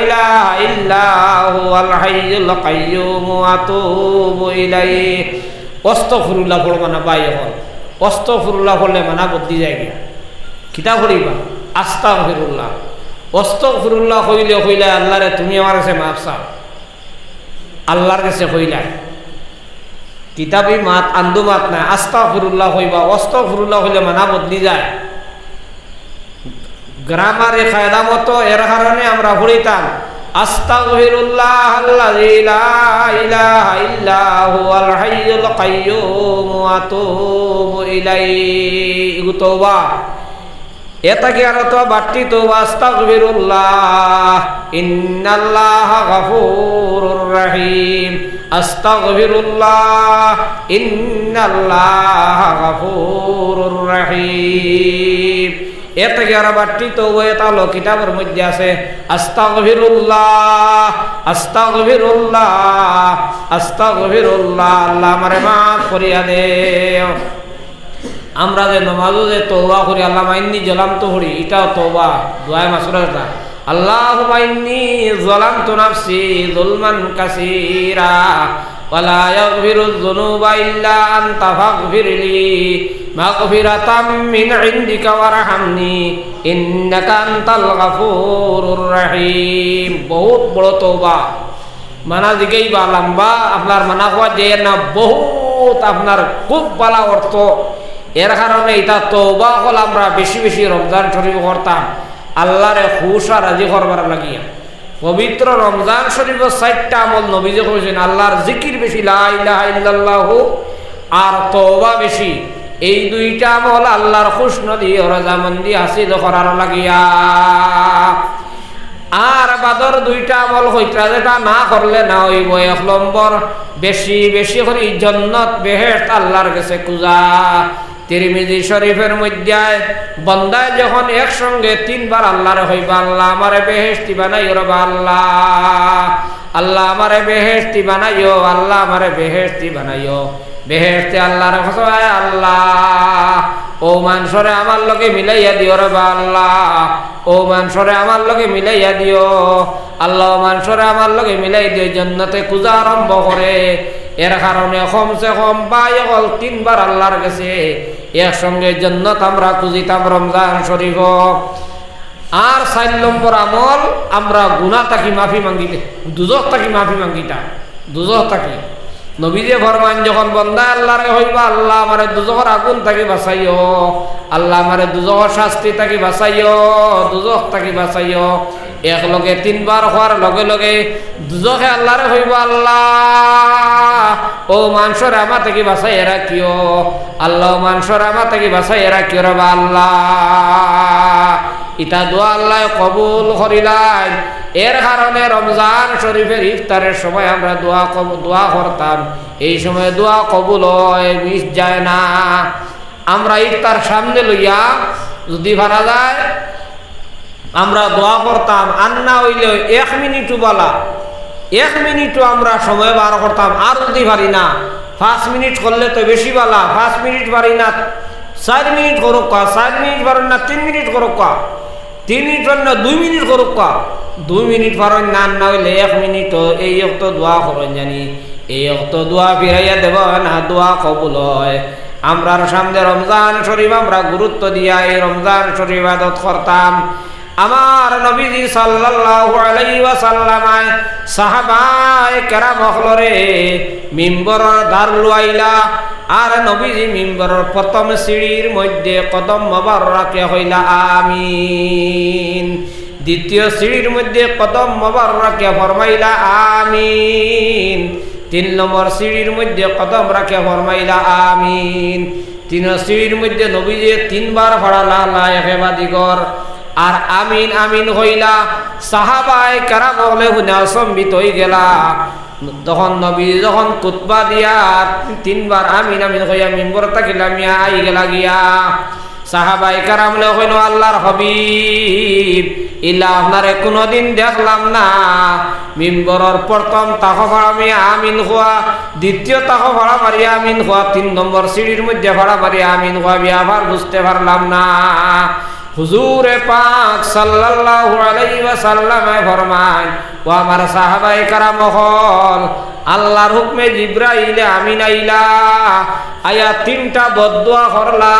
ইলাহা ইল্লা হুয়াল হাইয়ুল কাইয়্যুম ওয়া আতুবু ইলাইহি। আস্তাগফিরুল্লাহ পড়বা না ভাই। অখন আস্তাগফিরুল্লাহ পড়লে মানা বদলি যায় গিয়া। কিতা পড়িবা? আস্তাগফিরুল্লাহ। আস্তাগফিরুল্লাহ কইলে কইলা, "আল্লাহরে, তুমি আমার কাছে মাফ চাও।" আল্লাহর কাছে কইলা। কিতাবি মাত, আন্দু মাত নায়। আস্তাগফিরুল্লাহ কইবা, আস্তাগফিরুল্লাহ কইলে মানা বদলি যায়। গ্রামারি কায়দা মতো এর কারণে আমরা পড়িতাম, "আস্তাগফিরুল্লাহাল্লাযী লা ইলাহা ইল্লা হুয়াল হাইয়ুল কাইয়্যুম ওয়া আতুবু ইলাইহি।" ইগু তওবা। এ থাকি আরো তো বাড়তি তওবা, "আস্তাগফিরুল্লাহ, ইন্নাল্লাহা গাফুরুর রাহিম। আস্তাগফিরুল্লাহ, ইন্নাল্লাহা গাফুরুর রাহিম।" এ থাকি আরো বাড়তি তওবা, এটা অইলো কিতাবর মধ্যে আছে, "আস্তাগফিরুল্লাহ, আস্তাগফিরুল্লাহ, আস্তাগফিরুল্লাহ, আল্লাহ আমারে মাফ করিয়া দেও।" আমরা যে নমাজো যে তওবা করি, "আল্লাহুম্মা ইন্নী যালামতু" পড়ি, ইটাও তওবা, দোয়ায়ে মাসুরা ইটা। "আল্লাহুম্মা ইন্নী যালামতু নাফসী যুলমান কাসীরা, ওয়া লা ইয়াগফিরুয যুনুবা ইল্লা আনতা ফাগফিরলি মাগফিরাতাম মিন ইনদিকা ওয়ারহামনি ইন্নাকা আনতাল গাফুরুর রাহিম।" বহুত বড় তওবা। মানা জিগাইবা লম্বা, আপনার মানা কওয়া যায় না, বহুত আপনার খুব বালা অর্থ। এর কারণে ইতা তওবা অকল আমরা বেশি বেশি রমজান শরীফ করতাম, আল্লাহরে খুশ আর রাজি করবার লাগিয়া। পবিত্র রমজান শরীফর চাইরটা আমল নবীজি কইছইন, আল্লাহর জিকির বেশি, লা ইলাহা ইল্লাল্লাহু, আর তওবা বেশি। এই দুইটা আমল আল্লাহর খুশনুদি ও রাজামন্দি হাসিল করার লাগিয়া। আর বাদর দুইটা আমল কইতরা, যেটা না করলে না অইবো। এক নম্বর, বেশি বেশি করি জন্নত বেহেশত আল্লাহর গেছে খুজা। তিরমিজি শরীফর মধ্যে বন্দায় যখন একসঙ্গে তিনবার আল্লাহরে কইবা, "আল্লাহ আমারে বেহেশতি বানাইও রে বা আল্লাহ, আল্লাহ আমারে বেহেশতি বানাইও, আল্লাহ আমারে বেহেশতি বানাইও।" বেহেশতে আল্লাহরে কইবা, "আয় আল্লাহ, অউ মানষরে আমার লগে মিলাইয়া দিও রে বা আল্লাহ, অউ মানষরে আমার লগে মিলাইয়া দিও।" আল্লাহ অউ মানষরে আমার লগে মিলাই দিও, জন্নতে খুজা আরম্ভ করে। এর কারণে কমসে কম ভাই অকল তিনবার আল্লাহর গেছে একসঙ্গে জন্নত আমরা খুজিতাম রমজান শরীফো। আর চাইর নম্বর আমল, আমরা গুনা থাকি মাফি মাঙ্গিলে, দুজখ থাকি মাফি মাঙ্গিতা, দুজখ থাকি। নবীজি ফরমাইন, যখন বন্দায় আল্লাহরে কইবা, "আল্লাহ, আমারে দুজখর আগুন থাকি বাঁচাইও, আল্লাহ, আমারে দুজখর শাস্তি থাকি বাঁচাইও, দুজখ থাকি বাঁচাইও", এক লগে তিনবার কওয়ার লগে লগে দুজখে আল্লাহরে কইবা, "আল্লাহ, অউ মানষরে আমার থাকি বাঁচাইয়া রাখিও, আল্লাহ, অউ মানষরে আমার থাকি বাঁচাইয়া রাখিও রে বা আল্লাহ।" ইতা দোয়া আল্লায় কবুল করিলাইন। এর কারণে রমজান শরীফর ইফতারর সময় আমরা দোয়া কব-, দোয়া করতাম, এই সময় দোয়া কবুল অয়, মিস যায় না। আমরা ইফতার সামনে লইয়া যুদি পারা যায়, আমরা দোয়া করতাম, আর না অইলে এক মিনিটও বালা, এক মিনিটও আমরা সময় বার করতাম। আর যুদি পারি না, পাঁচ মিনিট করলে তো বেশি বালা, পাঁচ মিনিট পারি না, চাইর মিনিট করউক্কা, চাইর মিনিট পারইন না, তিন মিনিট করউক্কা, তিন মিনিট পারইন না, দুই মিনিট করউক্কা, দুই মিনিট পারইন না, আর না অইলে এক মিনিটও এই অক্ত দোয়া করইন জানি, এই অক্ত দোয়া ফিরাইয়া দেবা না, দোয়া কবুল অয়। আমরার সামনে রমজান শরীফ, আমরা গুরুত্ব দিয়া এই রমজান শরীফ ইবাদত করতাম। আমার নবীজি সাল্লাল্লাহু আলাইহি ওয়াসাল্লামায় সাহাবায়ে কেরাম অকলরে মিম্বরর ধার লুয়াইলা, আর নবীজি মিম্বরর প্রথম সিঁড়ির মধ্যে কদম মোবারক রাখিয়া কইলা, "আমিন।" দ্বিতীয় সিঁড়ির মধ্যে কদম মোবারক রাখিয়া ফরমাইলা, "আমিন।" তিন নম্বর সিঁড়ির মধ্যে কদম রাখিয়া ফরমাইলা, "আমিন।" তিন সিঁড়ির মধ্যে নবীজি তিনবার পড়লা, লায়েকে বা দিগর, আর আমিন আমিন কইলা। সাহাবায়ে কেরাম অকলে হুনে আচম্বিত অইগেলা। তখন নবীজি যখন খুতবা দিয়া তিনবার আমিন আমিন কইয়া মিম্বর থাকি লামিয়া আইগেলা গিয়া, সাহাবায়ে কেরাম অকলে কইন, "আল্লাহর হাবিব, ইলা আপনারে কুনুদিন দেখলাম না। মিম্বরর প্রথম তাকো ফাড়া মারি আমিন কওয়া, দ্বিতীয় তাকো ফাড়া মারি আমিন কওয়া, তিন নম্বর সিঁড়ির মধ্যে ফাড়া মারি আমিন কওয়া, ব্যাপার বুঝতে পারলাম না।" হুজুরে পাক সাল্লাল্লাহু আলাইহি ওয়াসাল্লামে ফরমাইন, "ও আমার সাহাবায়ে কেরাম অকল, আল্লাহর হুকমে জিব্রাইলে আমিন আইলা, আইয়া তিনটা বদদোয়া করলা,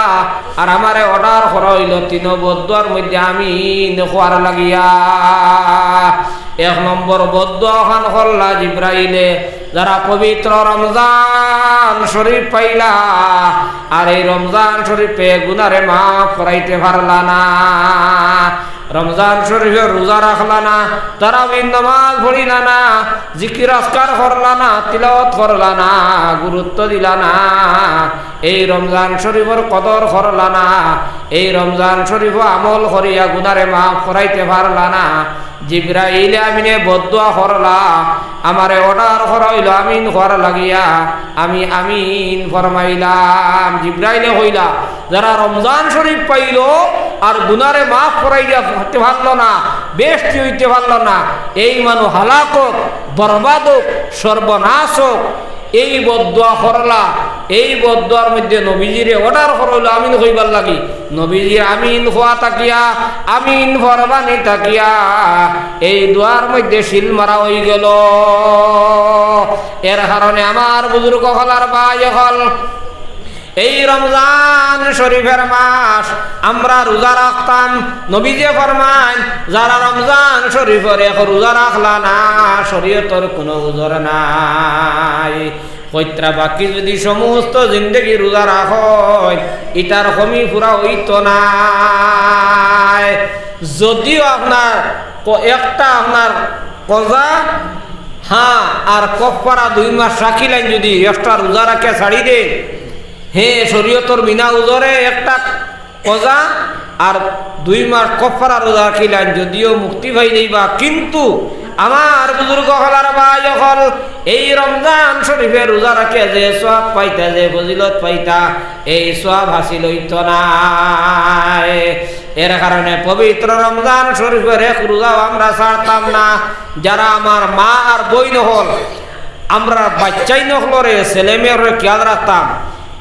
আর আমারে অর্ডার করা অইলো তিনো বদদোয়ার মধ্যে আমিন কওয়ার লাগিয়া।" এক নম্বর বদদোয়া খান করলা জিব্রাইলে, যারা পবিত্র রমজান শরীফ পাইলা, আর এই রমজান শরীফে গুনারে মাফ করাইতে পারলা না, রমজান শরীফে রোজা রাখলা না, তারাবির নামাজ পড়িলা না, জিকির আজকার করলা না, তিলাওয়াত করলা না, গুরুত্ব দিলা না, এই রমজান শরীফর কদর করলা না, এই রমজান শরীফো আমল করিয়া গুনারে মাফ করাইতে পারলা না, জিব্রাইল আমিনে বদদোয়া করলা, আমারে অর্ডার করা অইলো আমিন কওয়ার লাগিয়া, আমি আমিন ফরমাইলাম। জিব্রাইলে কইলা, যারা রমজান শরীফ পাইলো আর গুনারে মাফ করাইয়া দিতে পারলো না, বেহেশতি অইতে পারলো না, এই মানুষ হালাক অউক, বরবাদ অউক, সর্বনাশ অউক, এই বদদোয়া করলা, এই বদদোয়ার মধ্যে নবীজিরে অর্ডার করা অইলো আমিন কইবার লাগি। নবীজির আমিন কওয়া থাকিয়া, আমিন ফরমানি থাকিয়া, এই দোয়ার মধ্যে সিল মারা অইগেলো। এর কারণে আমার বুজুর্গ অকল আর ভাই অকল, এই রমজান শরীফের মাস আমরা রোজা রাখতাম। নবীজিয়ে ফরমাইন, যারা রমজান শরীফর এক রোজা রাখলা না, শরীয়তর কুনু উজর নাই। কইত্রা বাকি যুদি সমস্ত জিন্দেগি রোজা রাখইন, ইটার কমি পুরা অইতো নায়। যুদিও আপনার ক-, একটা আপনার কজা, হ্যাঁ, আর কফফারা দুই মাস রাখিলাইন, যুদি একটা রোজা রাখিয়া ছাড়ি দেইন, হে, শরীয়তর বিনা উজরে একটা কজা আর দুই মাস কফফারা রোজা রাখিলাইন, যুদিও মুক্তি পাই যাইবা, কিন্তু আমার বুজুর্গ অকল আর ভাই অকল, এই রমজান শরীফে রোজা রাখিয়া যে সওয়াব পাইতা, যে ফজিলত পাইতা, এই সওয়াব হাসিল অইতো নায়। এর কারণে পবিত্র রমজান শরীফের এক রোজাও আমরা ছাড়তাম না। যারা আমার মা আর বইন অকল, আমরা বাইচ্চাইন অকলরে, ছেলে মেয়েরে খেয়াল রাখতাম।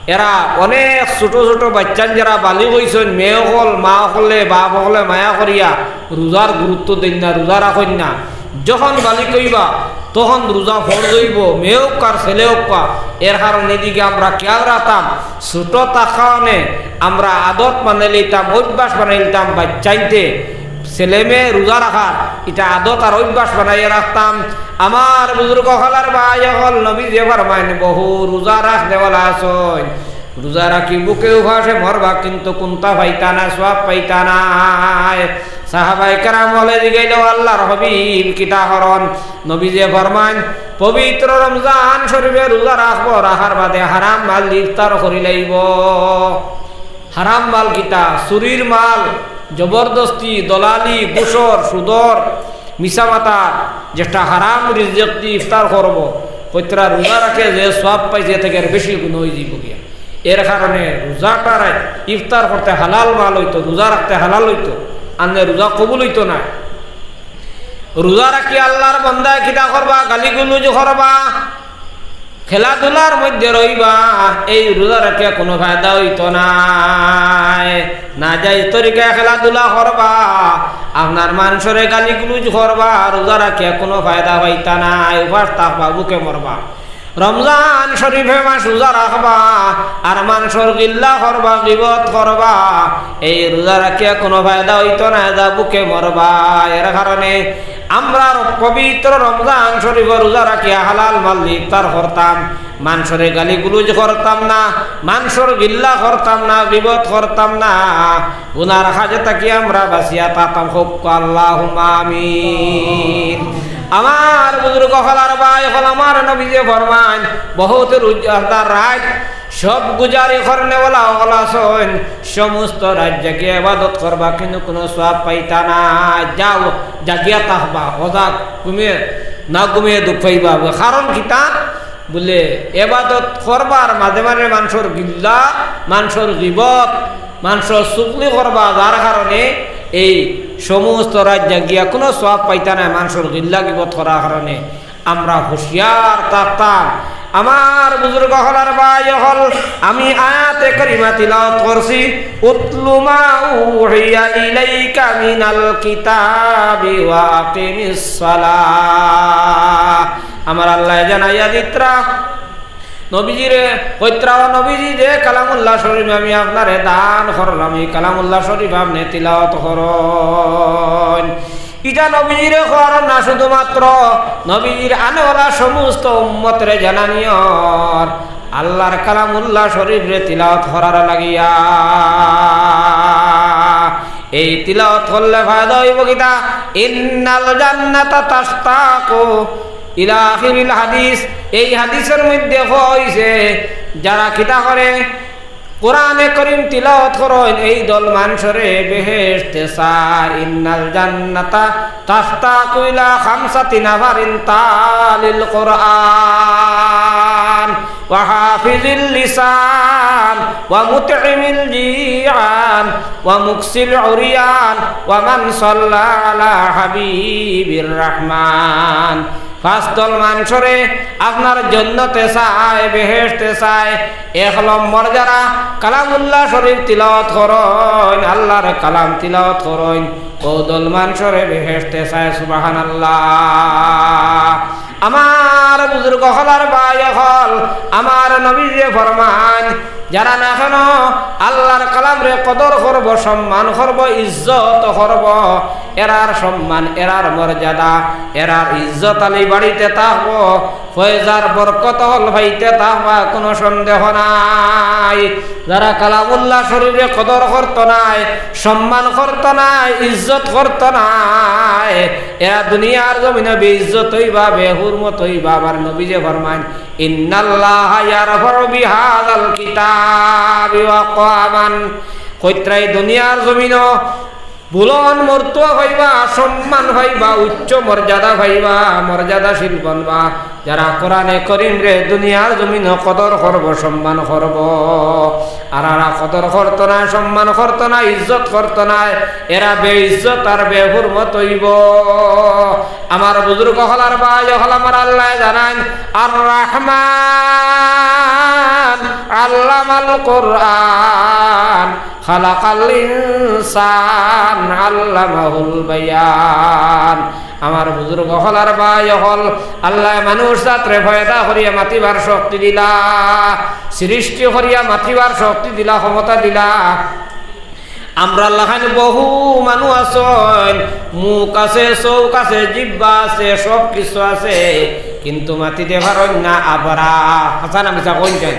এরা অনেক ছোট ছোট বাইচ্চাইন যারা বালিগ অইছইন, মেয়ে অকল, মা অকলে, বাপ অকলে মায়া করিয়া রোজার গুরুত্ব দেইন না, রোজা রাখইন না। যখন বালিগ অইবা, তখন রোজা ফরজ অইবো, মেয়ে অউক আর ছেলে অউক। এর কারণে এদিকে আমরা খেয়াল রাখতাম, ছোট থাকানে আমরা আদত বানাইলিতাম, অভ্যাস বানাইলিতাম বাইচ্চাইন্তে। ছেলে মেয়ে রোজা রাখার ইটা আদত আর অভ্যাস বানাইয়া রাখতাম। আমার বুজুর্গ অকল আর ভাই অকল, নবীজিয়ে ফরমাইন, বহু রোজা রাখনেওয়ালা আছইন, রোজা রাখি ভুকে উপাসে মরবা, কিন্তু কুন্তা পাইতা না, সওয়াব পাইতা নায়। সাহাবায়ে কেরাম অকলে জিগাইলা, "ও আল্লাহর হাবিব, কিতা করইন?" নবীজিয়ে ফরমাইন, পবিত্র রমজান শরীফে রোজা রাখবো, রাখার বাদে হারাম মাল ইফতার করিলাইবো। হারাম মাল কিতা? চুরির মাল, জবরদস্তি, দলালি, ঘুষর, সুদর, মিছা মাতার, যেটা হারাম রিজিক দি ইফতার করবো, কইত্রা রোজা রাখে যে সওয়াব পাইছে, এর থাকি আর বেশি গুণ অইযিবো গিয়া। এর কারণে রোজাটারে ইফতার করতে হালাল মাল অইতো, রোজা রাখতে হালাল অইতো, আনলে রোজা কবুল অইতো নায়। রোজা রাখি আল্লাহর বান্দায় কিতা করবা? গালিগুলুজ করবা, খেলাধুলার মধ্যে রইবা, এই রোজা রাখিয়া কুনু ফায়দা অইতো নায়। নাজায়েজ তরিকায় খেলাধুলা করবা, আপনার মানষরে গালিগুলুজ করবা, রোজা রাখিয়া কুনু ফায়দা পাইতা নায়, উপাস থাকবা, ভুকে মরবা। রমজান শরীফে মাস রোজা রাখবা, আর মানষর গিল্লা করবা, গিবত করবা, এই রোজা রাখিয়া কুনু ফায়দা অইতো নায়, যা ভুকে মরবা। এর কারণে আমরা পবিত্র রমজান শরীফো রোজা রাখিয়া হালাল মাল দি ইফতার করতাম, মানষরে গালিগুলুজ করতাম না, মানষর গিল্লা করতাম না, গিবত করতাম না, গুনার কাজে থাকি আমরা বাঁচিয়া থাকতাম। কউক্কা আল্লাহুম্মা আমিন। আমার বুজুর্গ অকল আর ভাই অকল, আমার নবীজিয়ে ফরমাইন, বহুত রোজাদার রাইত সব গুজারি করনেওয়ালা অকল আছইন, সমস্ত রাইত জাগিয়া ইবাদত করবা, কিন্তু কুনু সওয়াব পাইতা না। যাও, জাগিয়া থাকবা, অজাগ, ঘুমিয়ে না ঘুমিয়ে দুখ পাইবা। কারণ কিতা? বুলে, ইবাদত করবার মাঝে মাঝে মানষর গিল্লা, মানষর গিবত, মানষর চুগলি করবা, যার কারণে এই সমস্ত রাইত জাগিয়া কুনু সওয়াব পাইতা নায়, মানষর গিল্লা গিবত করার কারণে। আমরা হুঁশিয়ার থাকতাম। আমার বুজুর্গ অকল আর ভাই অকল, আমি আয়াতে কারিমা তিলাওয়াত করছি, "উতলু মা উহিয়া ইলাইকা মিনাল কিতাবি ওয়া আকিমিস সালাহ।" আমার আল্লায় জানাইয়া দিতরা, নবীজিরে কইতরা, "ও নবীজি, যে কালামুল্লাহ শরীফ আমি আপনারে দান করলাম, এই কালামুল্লাহ শরীফ আপনে তিলাওয়াত করইন।" ইটা নবীজিরে কওয়ার না, শুধুমাত্র নবীজির আনেওয়ালা সমস্ত উম্মতরে জানানিয়র, আল্লাহর কালামুল্লাহ শরীফরে তিলাওয়াত করার লাগিয়া। এই তিলাওয়াত করলে ফায়দা অইবো কিতা? "ইন্নাল জান্নাতা তাশতাকু ইলা আখিরিল হাদিস।" এই হাদিসর মধ্যে কওয়া অইছে, যারা কিতা করে, কোরআনে করিম তিলাওয়াত করইন, এই দল মানষরে বেহেশতে চায়। "ইন্নাল জান্নাতা তাশতাকু ইলা খামসাতি নাফারিন তালিল কুরআন ওয়া হাফিজিল লিসান ওয়া মুতইমিল জিআন ওয়া মুকসিল উরিয়ান ওয়া মান সাল্লা আলা হাবিবির রহমান।" পাঁচ দল মানষরে আপনার জন্নতে চায়, বেহেশতে চায়। এক নম্বর, যারা কালামুল্লাহ শরীফ তিলাওয়াত করইন, আল্লাহর কালাম তিলাওয়াত করইন, অউ দল মানষরে বেহেশতে চায়। সুবহানাল্লাহ। আমার বুজুর্গ অকল আর ভাই অকল, আমার নবীজিয়ে ফরমাইন, যারা না কেন আল্লাহর কালামরে কদর করবো, সম্মান করবো, ইজ্জত করবো, এরার সম্মান, এরার মর্যাদা, এরার ইজ্জত আলি বাড়িতে থাকবো, ফয়েজর বরকত অকল পাইতে থাকবা, কুনু সন্দেহ নাই। যারা কালামুল্লাহ শরীফরে কদর করতো নায়, সম্মান করতো নায়, ইজ্জত করতো নায়, এরা দুনিয়ার জমিনো বেইজ্জত অইবা, বেহুরমত অইবা। আমার নবীজিয়ে ফরমাইন, "ইন্নাল্লাহা ইয়ারফাউ বিহাযাল কিতাবি আকওয়ামান।" কইতরা, দুনিয়ার জমিনো বুলন্দ মর্তবা পাইবা, সম্মান পাইবা, উচ্চ মর্যাদা পাইবা, মর্যাদাশীল বনবা, যারা কোরআনে করিমরে দুনিয়ার জমিনো কদর করবো, সম্মান করবো। আর এরা কদর করতো নায়, সম্মান করতো নায়, ইজ্জত করতো নায়, এরা বেইজ্জত আর বেহুরমত অইবো। আমার বুজুর্গ অকল আর ভাই অকল, আমার আল্লায় জানাইন, "আর রহমান আল্লামাল কুরআন, খালাকাল ইনসান আল্লামাহুল বায়ান।" আমার বুজুর্গ অকল আর ভাই অকল, আল্লায় মানুষ জাতরে পয়দা করিয়া মাতিবার শক্তি দিলা, সৃষ্টি করিয়া মাতিবার শক্তি দিলা, ক্ষমতা দিলা। আমরার লাখান বহু মানুষ আছইন, মুখ আছে, চউখ আছে, জিব্বা আছে, সব কিছু আছে, কিন্তু মাতিতে পারইন না আবরা। হাছা না মিছা কইন যেন?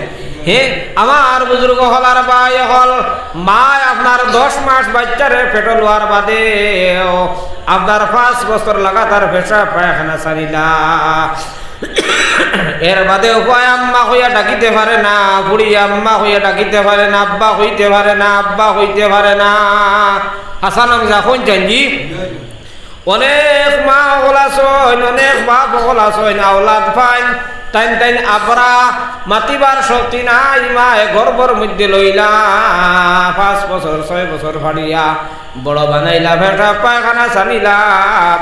হে, আমার বুজুর্গ অকল আর ভাই অকল, মায় আপনার দশ মাস বাইচ্চারে পেটো লওয়ার বাদেও, আপনার পাঁচ বছর লাগাতার পেশাব পায়খানা ছাড়িলা, এর বাদেও ফুয়ায় আম্মা কইয়া ডাকিতে পারে না, ফুড়িয়ে আম্মা কইয়া ডাকিতে পারে না, আব্বা কইতে পারে না, আব্বা কইতে পারে না। হাছা না মিছা কইন যেন জি? অনেক মা অকল আছইন, অনেক বাপ অকল আছইন, আওলাদ পাইন, তাইন তাইন আবরা, মাতিবার শক্তি নাই, মায় গর্ভর মধ্যে লইলা, পাঁচ বছর, ছয় বছর ফাড়িয়া বড় বানাইলা, পেশাব পায়খানা ছাড়িলা,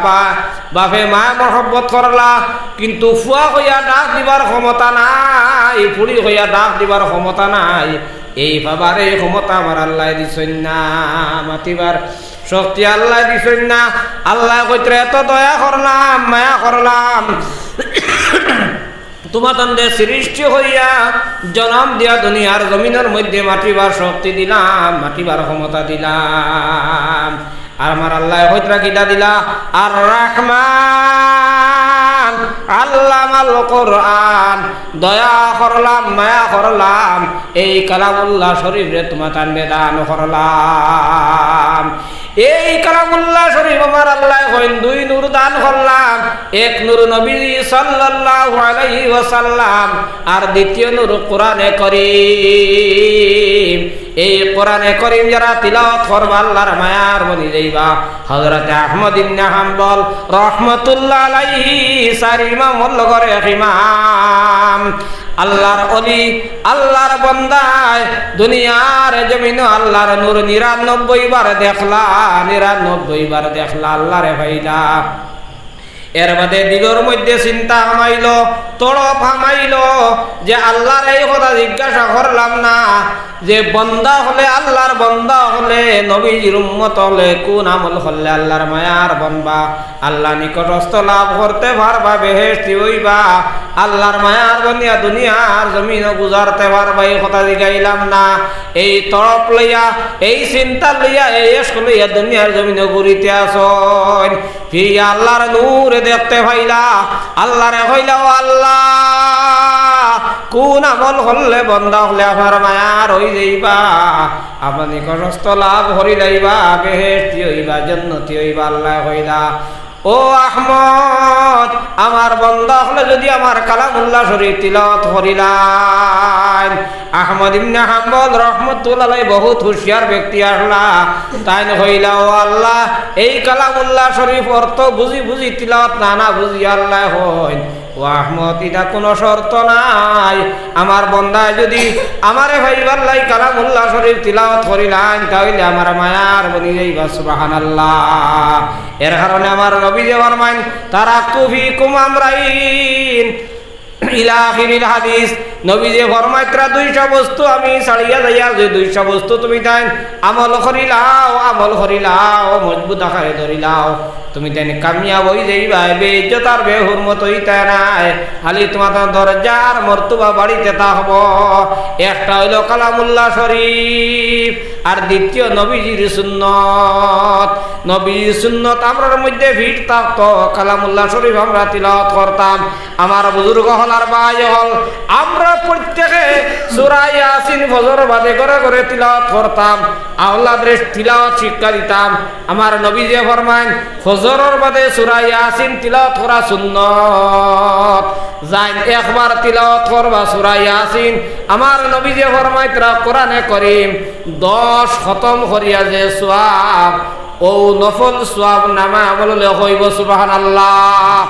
বা-, বাপে মায় মহব্বত করলা, কিন্তু ফুয়া কইয়া ডাক দিবার ক্ষমতা নাই, ফুড়ি কইয়া ডাক দিবার ক্ষমতা নাই। এই বাবার এই ক্ষমতা আমার আল্লায় দিছইন না, মাতিবার শক্তি আল্লায় দিছইন না। আল্লায় কইতরা, "এত দয়া করলাম, মায়া করলাম, তুমাতানরে সৃষ্টি করিয়া, জনম দিয়া দুনিয়ার জমিনর মধ্যে মাতিবার শক্তি দিলাম, মাতিবার ক্ষমতা দিলাম।" আর আমার আল্লায় কইতরা কিতা দিলা? আর রহমান আল্লামাল কুরআন, দয়া করলাম, মায়া করলাম, এই কালামুল্লাহ শরীফরে তুমাতানরে দান করলাম। এই কালামুল্লাহ শরীফ আমার আল্লায় কইন দুই নূর দান করলাম, এক নূর নবী সাল্লাল্লাহু আলাইহি ওয়াসাল্লাম, আর দ্বিতীয় নূর কোরআনে করিম। এই কোরআনে করিম যারা তিলাওয়াত করবা, আল্লাহর মায়ার বনি যাইবা। হযরতে আহমদ ইবনে হাম্বল রহমতুল্লাহ আলাইহি চাইর ইমামর লগর এক ইমাম। আল্লাহর অলি, আল্লাহর বন্দায় দুনিয়ার জমিনো আল্লাহর নূর নিরানব্বই বার দেখলা, নিরানব্বই বার দেখলা, আল্লাহরে পাইলা। এর বাদে দিলর মধ্যে চিন্তা হামাইলো, তড়প হামাইলো যে আল্লাহর এই কথা জিজ্ঞাসা করলাম না যে বন্দা অকলে, আল্লাহর বন্দা অকলে, নবীজির উম্মত অকলে কুন আমল করলে আল্লাহর মায়ার বনবা, আল্লাহ নিকটস্থ লাভ করতে পারবা, বেহেশতি অইবা, আল্লাহর মায়ার বনিয়া দুনিয়ার জমিনো গুজারতে পারবা, এই কথা জিগাইলাম না। এই তড়প লইয়া, এই চিন্তা লইয়া, এই ইশক লইয়া দুনিয়ার জমিনো ঘুরিতে আছইন। ফিরিয়া আল্লাহর নূরে দেখতে পাইলা, আল্লাহরে কইলা, "ও আল্লাহ, কুন আমল করলে বন্দা অকলে আপনার মায়ার অই যাইবা, আপনার নিকটস্থ লাভ করি লাইবা, বেহেশতি অইবা, জন্নতি অইবা?" আল্লায় কইলা, "ও আহমদ, আমার বন্দা অকলে যুদি আমার কালামুল্লাহ শরীফ তিলাওয়াত করিলাইন।" আহমদ ইবনে হাম্বল রহমতুল্লাহ আলাইহি বহুত হুঁশিয়ার ব্যক্তি আছলা। তাইন কইলা, "ও আল্লাহ, এই কালামুল্লাহ শরীফ অর্থ বুঝি বুঝি তিলাওয়াত না, না বুঝি আল্লায় কইন, ও আহমদ, ইটা কুনু শর্ত নায়। আমার বন্দায় যুদি আমারে পাইবার লাগি কালামুল্লাহ শরীফ তিলাওয়াত করিলাইন, তা অইলে আমার মায়ার বনি যাইবা।" সুবহানাল্লাহ। এর কারণে আমার নবীজিয়ে ফরমাইন, "তারাক্তু ফিকুম আমরাইন।" ইলা আখিরিল হাদিস। নবীজিয়ে ফরমাইতরা, "দুইটা বস্তু আমি ছাড়িয়া যাইয়ার, যে দুইটা বস্তু তুমি তাইন আমল করিলাও, আমল করিলাও, মজবুত আকারে ধরিলাও, তুমি তাইন কামিয়াব অই যাইবায়, বেইজ্জত আর বেহুরমত অইতায় নায়, খালি তুমার দরজা আর মর্তবা বাড়িতে থাকবো।" একটা অইলো কালামুল্লাহ শরীফ, আর দ্বিতীয় নবীজির সুন্নত। নবীজির সুন্নত আমরার মধ্যে ফিট থাকতো, কালামুল্লাহ শরীফ আমরা তিলাওয়াত করতাম। আমার বুজুর্গ অকল আর ভাই অকল, আমরা প্রত্যেকে সূরা ইয়াসিন ফজর বাদে ঘরে ঘরে তিলাওয়াত করতাম, আওলাদরে তিলাওয়াত শিক্ষা দিতাম। আমার নবীজিয়ে ফরমাইন, ফজরর বাদে সূরা ইয়াসিন তিলাওয়াত করা সুন্নত। যাইন একবার তিলাওয়াত করবা সূরা ইয়াসিন। আমার নবীজিয়ে ফরমাইতরা, কোরআনে করিম দশ খতম করিয়া যে সওয়াব, অউ নফল সওয়াব নামায় আমলো লেখা অইবো। সুবহানাল্লাহ।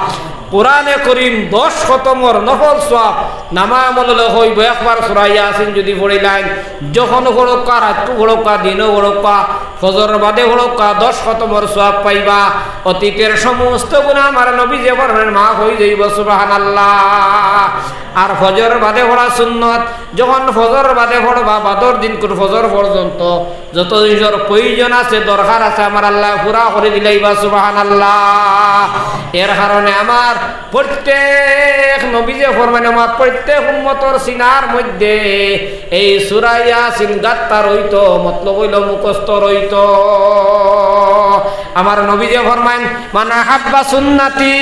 কোরআনে করিম দশ খতমর নফল সওয়াব নামায় আমলো লেখা অইবো। একবার সূরা ইয়াসিন যুদি পড়িলাইন, যখন পড়উক্কা, রাইতকু পড়উক্কা, দিনো পড়উক্কা, ফজরর বাদে পড়উক্কা, দশ খতমর সওয়াব পাইবা। অতীতের সমস্ত গুনা আমার নবীজিয়ে ফরমাইন মাফ অই যাইবো। সুবহানাল্লাহ। আর ফজরর বাদে পড়া সুন্নত, যখন ফজরর বাদে পড়বা, বাদর দিনকুর ফজর পর্যন্ত যত দিনর প্রয়োজন আছে, দরকার আছে, আমার আল্লায় পুরা করি দিলাইবা। সুবহানাল্লাহ। এর কারণে আমার প্রত্যেক নবীজিয়ে ফরমাইন, আমার প্রত্যেক উম্মতর সিনার মধ্যে এই সূরা ইয়াসিন গাত্তা রইতো, মতলব অইলো মুখস্থ রইতো। আমার নবীজিয়ে ফরমাইন, "মান আহাব্বা সুন্নতি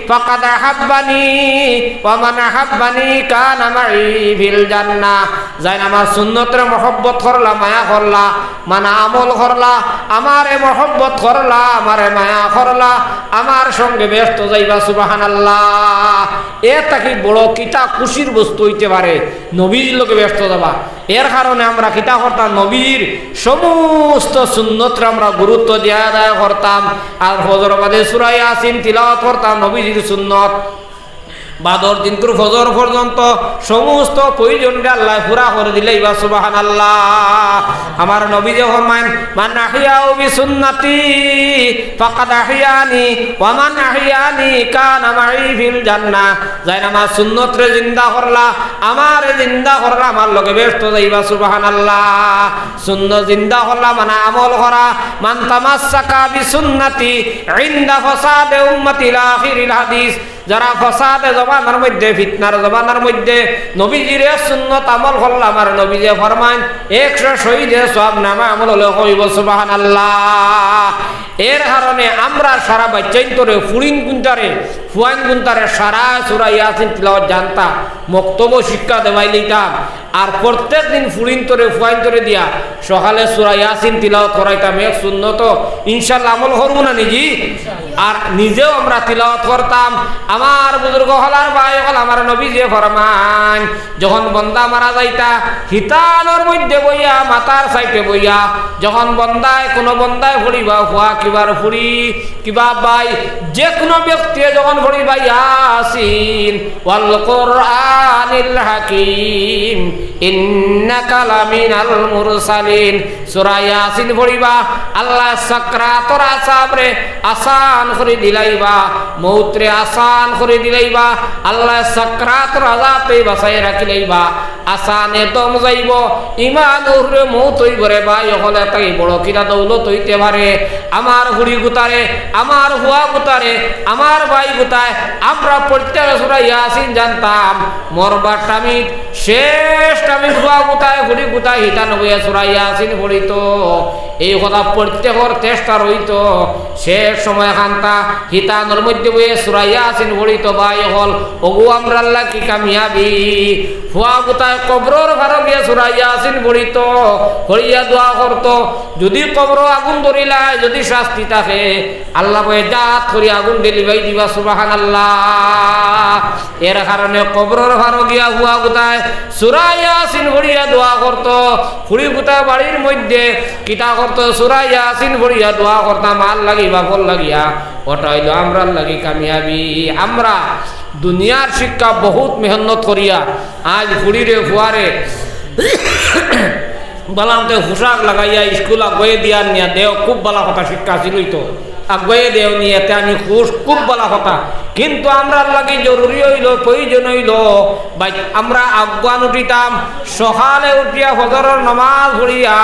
ফাকাদ আহাব্বানি, ওয়া মান আহাব্বানি কানা মাই ফিল জান্নাহ।" যাইন আমার সুন্নতরে মহব্বত করলা, মায়া করলা, মানে আমল করলা, আমারে মহব্বত করলা, আমারে মায়া করলা, আমার সঙ্গে বেহেস্তো যাইবা। সুবহানাল্লাহ। এর থাকি বড় কিতা খুশির বস্তু অইতে পারে? নবীর লগে বেহেস্তো যাবা। এর কারণে আমরা কিতা করতাম? নবীর সমস্ত সুন্নতরে আমরা গুরুত্ব দিয়া আদায় করতাম। আর ফজর বাদে সূরা ইয়াসিন তিলাওয়াত করতাম, নবীজির সুন্নত। বাদর দিনকুর ফজর পর্যন্ত সমস্ত প্রয়োজনরে আল্লায় পুরা করি দিলাইবা। সুবহানাল্লাহ। আমার নবীজিয়ে ফরমাইন, "মান আহইয়া বিসুন্নতি ফাকাদ আহইয়ানি, ওয়া মান আহইয়ানি কানা মাই ফিল জান্নাহ।" যাইন আমার সুন্নতরে জিন্দা করলা, আমারে জিন্দা করলা, আমার লগে বেহেস্তো যাইবা। সুবহানাল্লাহ। সুন্নত জিন্দা করলা মানে আমল করা। "মান তামাসসাকা বিসুন্নতি ইনদা ফাসাদে উম্মতি" ইলা আখিরিল হাদিস। যারা ফসাদে জমানার মধ্যে, ফিতনার জমানার মধ্যে নবীজির এক সুন্নত আমল করলা, আমার নবীজিয়ে ফরমাইন, একশো শহীদর সওয়াব নামায় আমলো লেখা অইবো। সুবহানাল্লাহ। এর কারণে আমরা সারা বাইচ্চাইন্তরে, ফুড়িনগুনতারে, ফুয়াইনগুনতারে সারা সূরা ইয়াসিন তিলাওয়াত জানতা, মক্তবো শিক্ষা দেওয়াইলিতাম। আর প্রত্যেক দিন ফুড়িনতরে, ফুয়াইনতরে দিয়া সকালে সূরা ইয়াসিন তিলাওয়াত করাইতাম, এক সুন্নত। ইনশাআল্লাহ আমল করমু না নি জি? আর নিজেও আমরা তিলাওয়াত করতাম। আমার বুজুর্গ অকল আর ভাই অকল, আমার নবীজিয়ে ফরমাইন, যখন বন্দা মারা যাইতা, হিতানর মধ্যে বইয়া, মাথার সাইডে বইয়া, যখন বন্দায়, কুনু বন্দায় পড়িবা, ফুয়া কিবার পড়ি, কিবা ভাই, যে কোনো ব্যক্তি যখন পড়িবা ইয়াসিন, ওয়াল কোরআনিল হাকিম, ইন্নাকা লামিনাল মুরসালিন, সূরা ইয়াসিন পড়িবা, আল্লায় সাকরাতর আযাবরে আসান করি দিলাইবা, মউতরে আসান করি দিলাইবা, আল্লায় সাকরাতর আযাব থাকি বাঁচাই রাখিলাইবা। আসানে দম যাইবো, ইমান উররে মউত অইবো রে ভাই অকল, এর থাকি বড় কিতা দৌলত অইতে পারে? আমার ফুড়ি গুতারে, আমার ফুয়া গুতারে, আমার ভাই গুতায়, আমরা প্রত্যেকে সূরা ইয়াসিন জানতাম। মরবার টাইমে, শেষ টাইমে ফুয়া গুতায়, ফুড়ি গুতায় হিতানো বইয়া সূরা ইয়াসিন পড়িতো। এই কথা প্রত্যেকর চেষ্টা রইতো। শেষ সময় খান্তা হিতানোর মধ্যে বইয়া সূরা ইয়াসিন পড়িতো ভাই অকল। অগু আমরার লাগি কামিয়াবি। ফুয়া গুতায় কবরর পারো গিয়া সূরা ইয়াসিন পড়িতো, পড়িয়া দোয়া করতো, যদি কবরো আগুন ধরিলায়, যদি শাস্তি থাকে, আল্লায় বইয়া জাত করি আগুন ডেলিবাই দিবা, সুবহানাল্লাহ। এর কারণে কবরর পারো গিয়া ফুয়া গুতায় সূরা ইয়াসিন পড়িয়া দোয়া করতো, ফুড়ি গুতায় বাড়ির মধ্যে কিতা করতো, সূরা ইয়াসিন পড়িয়া দোয়া করতা, মার লাগি, বাপর লাগিয়া। ওটা অইলো আমরার লাগি কামিয়াবি। আমরা দুনিয়ার শিক্ষা বহুত মেহনত করিয়া আইজ ফুড়িরে ফুয়ারে বালামতে পোশাক লাগাইয়া স্কুল আগুয়াই দিয়া নিয়া দেও, খুব বালা কথা, শিক্ষা আছিল অইতো। আগুয়াই দেও নিয়া, এতে আমি খুশ, খুব বালা কথা। কিন্তু আমরার লাগি জরুরি অইলো, প্রয়োজন অইলো, ভাই, আমরা আগুয়ান উঠিতাম, সকালে উঠিয়া ফজরর নমাজ পড়িয়া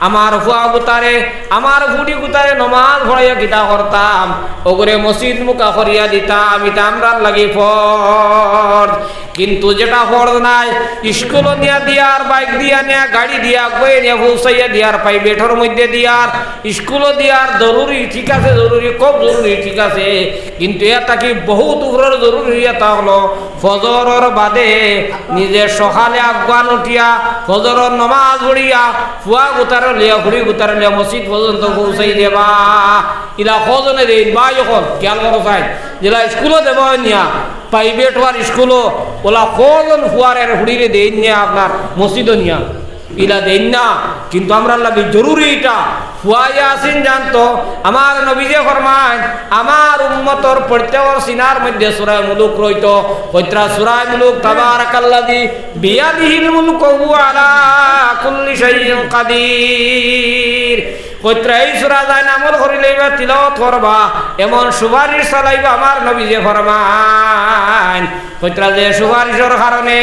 আমার ফুয়া গুতারে, আমার ফুড়ি গুতারে নমাজ পড়াইয়া কিতা করতাম, অগুরে মসজিদ মুখা করিয়া দিতাম, ইটা আমরার লাগি ফরজ। কিন্তু যেটা ফরজ নায়, স্কুলো নিয়া দিয়ার, বাইক দিয়া নিয়া, গাড়ি দিয়া, আগুয়াই নিয়া পৌঁছাইয়া দিয়ার, প্রাইভেটর মধ্যে দিয়ার, স্কুলো দিয়ার, জরুরি, ঠিক আছে, জরুরি, খুব জরুরি, ঠিক আছে, কিন্তু এর থাকি বহুত উপরর জরুরি ইটা অইলো ফজরর বাদে নিজে সকালে আগুয়ান উঠিয়া ফজরর নমাজ পড়িয়া ফুয়া গুতারে লইয়া, ফুড়ি গুতারে লইয়া মসজিদ পর্যন্ত পৌঁছাই দেবা। ইলা কয়জনে দেইন ভাই অকল, খেয়াল করো চাই, যেলা স্কুলো দেবা অয় নিয়া, প্রাইভেট অর স্কুলো, ওলা কয়জন ফুয়ারে আর ফুড়িরে দেইন নিয়া আপনার মসজিদো নিয়া? ইলা দেইন না, কিন্তু আমরার লাগি জরুরি ইটা। ফুয়া ইয়াসিন জানতো, আমার নবীজিয়ে ফরমাইন, আমার উম্মতর প্রত্যেকর সিনার মধ্যে সূরা মুলুক রইতো। কইত্রা সূরা মুলুক, তাবারাকাল্লাযী বিয়াদিহিল মুলকু ওয়া হুয়া আলা কুল্লি শাইইন কাদির। কইত্রা এই সূরা যাইন আমল করিলাইবা, তিলাওয়াত করবা, এমন সুপারিশ চালাইবা, আমার নবীজিয়ে ফরমাইন। কইত্রা যে সুপারিশর কারণে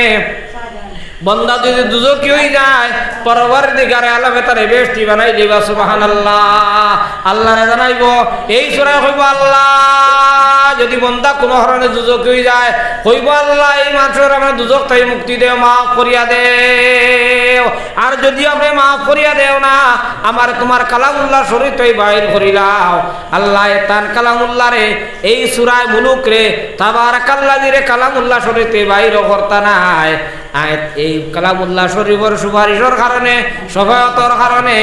বন্দা যদি দুজখি অই যায়, পরওয়ারদিগারে আলমে তারে বেহেশতি বানাই দিবা, সুবহানাল্লাহ। আল্লারে জানাইবো, এই সূরায় কইবো, আল্লাহ, যদি বন্দা কুনু কারণে দুজখি অই যায়, কইবো, আল্লাহ, এই মানষরে আমারে দুজখ থাকি মুক্তি দেও, মাফ করিয়া দেও। আর যদি আমারে মাফ করিয়া দেও না, আমারে তুমার কালামুল্লাহ শরীফ থাকি বাইর করিলাও। আল্লায় তান কালামুল্লাহরে, এই সূরায় মুলুকরে, তাবারাকাল্লাযীরে কালামুল্লাহ শরীফ থাকি বাইরও করতা নায়। আয়, এই কালামুল্লাহ শরীফর সুপারিশর কারণে, শফাআতর কারণে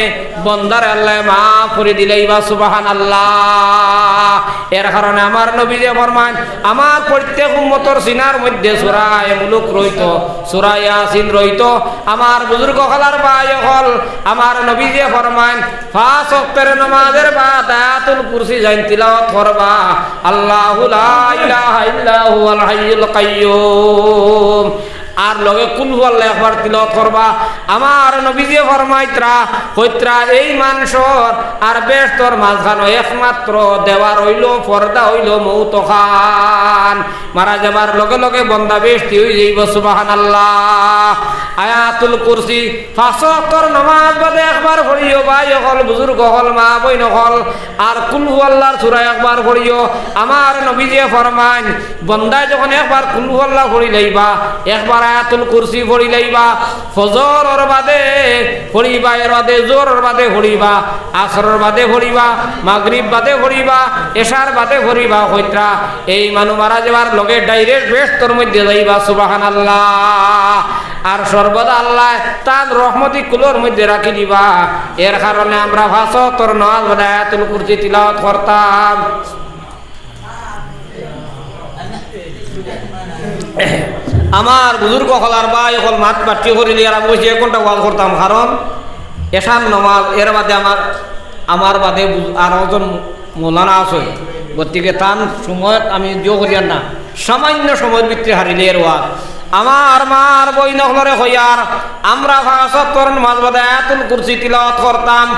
বন্দারে আল্লায় মাফ করি দিলাইবা, সুবহানাল্লাহ। এর কারণে আমার নবীজিয়ে ফরমাইন, আমার প্রত্যেক উম্মতর সিনার মধ্যে সূরায়ে মুলুক রইতো, সূরা ইয়াসিন রইতো। আমার বুজুর্গ অকল আর ভাই অকল, আমার নবীজিয়ে ফরমাইন, পাঁচ ওয়াক্তর নামাজর বাদে আয়াতুল কুরসি যাইন তিলাওয়াত করবা, আল্লাহু লা ইলাহা ইল্লা হুয়াল হাইয়ুল কাইয়্যুম। আর লগে কুল হু আল্লাহ একবার তিলাওয়াত করবা। আমার নবীজিয়ে ফরমাইত্রা, কইত্রা, এই মানষর আর বেহেশতর মাঝখানো একমাত্র দেওয়ার অইলো, পর্দা অইলো মউত খান। মারা যাবার লগে লগে বন্দা বেহেশতি অই যাইবো, সুবহানাল্লাহ। আয়াতুল কুরসি পাঁচ ওয়াক্তর নামাজ বাদে একবার পড়িও, ভাই অকল, বুজুর্গ অকল, মা বইন অকল, আর কুল হু আল্লাহর সূরা একবার পড়িও। আমার নবীজিয়ে ফরমাইন, বন্দায় যখন একবার কুল হু আল্লাহ পড়িলাইবা, একবার আয়াতুল কুরসি পড়িলাইবা, ফজরর বাদে পড়িবা, এর বাদে জোহরর বাদে পড়িবা, আসরর বাদে পড়িবা, মাগরিব বাদে পড়িবা, এশার বাদে পড়িবা, কইত্রা এই মানুষ মারা যাবার লগে direct বেহেশতর মধ্যে যাইবা, সুবহানাল্লাহ। আর সর্বদা আল্লায় তান রহমতি কুলর মধ্যে রাখি দিবা। এর কারণে আমরা পাঁচ ওয়াক্তর নামাজ বাদে আয়াতুল কুরসি তিলাওয়াত করতাম। আমার বুজুর্গ অকল আর ভাই অকল মাত বাট্টি করিলে আর আমি কইছি এক ঘন্টা ওয়াজ করতাম, কারণ এশার নামাজ, এর বাদে আমার আমার বাদে বুজ-, আরো জন মৌলানা আছে, গতিকে তান সময়ত আমি জো করিয়ার না, সামান্য সময়র ভিতরে হারিলে এর ওয়াজ। আমার মা আর বইন অকলরে কইয়ার, আমরা পাঁচ ওয়াক্তর নামাজ বাদে আয়াতুল কুরসি তিলাওয়াত করতাম।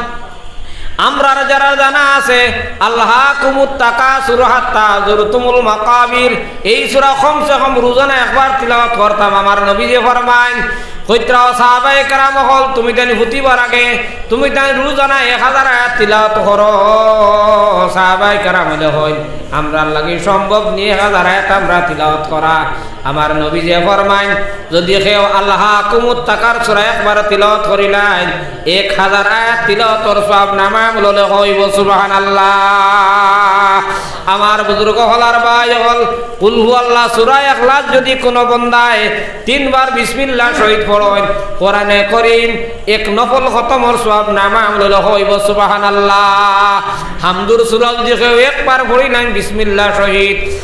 আমরার যারা জানা আছে, "আলহাকুমুত তাকাসুর হাত্তা জুরতুমুল মাকাবির", এই সূরা কমসে কম রোজানা একবার তিলাওয়াত করতাম। আমার নবীজি ফরমাইন, কইত্রা, "ও সাহাবায়ে কেরাম অকল, তুমি তাইন হুতিবার আগে তুমি তাইন রোজানা এক হাজার আয়াত তিলাওয়াত করো।" সাহাবায়ে কেরাম অকলে কইন, "আমরার লাগি সম্ভব নি এক হাজার আয়াত আমরা তিলাওয়াত করা।" আমার নবীজি ফরমাইন, "যদি কেউ আলহাকুমুত তাকাসুর সূরা একবার তিলাওয়াত করিলাইন, এক হাজার আয়াত তিলাওয়াতর সওয়াব নামা আমল লেখা অইবো।" সুবহানাল্লাহ। আমার বুজুর্গ অকল আর ভাই অকল, কুল হু আল্লাহ সূরা ইখলাস যদি কোনো বন্দায় তিনবার বিসমিল্লাহ শহীদ পড়ইন, কোরআনে করিম এক নফল খতমর সওয়াব নামা আমল লেখা অইবো। সুবহানাল্লাহ। হামদুর সূরা যদি কেউ একবার পড়িলাইন বিসমিল্লাহ শহীদ,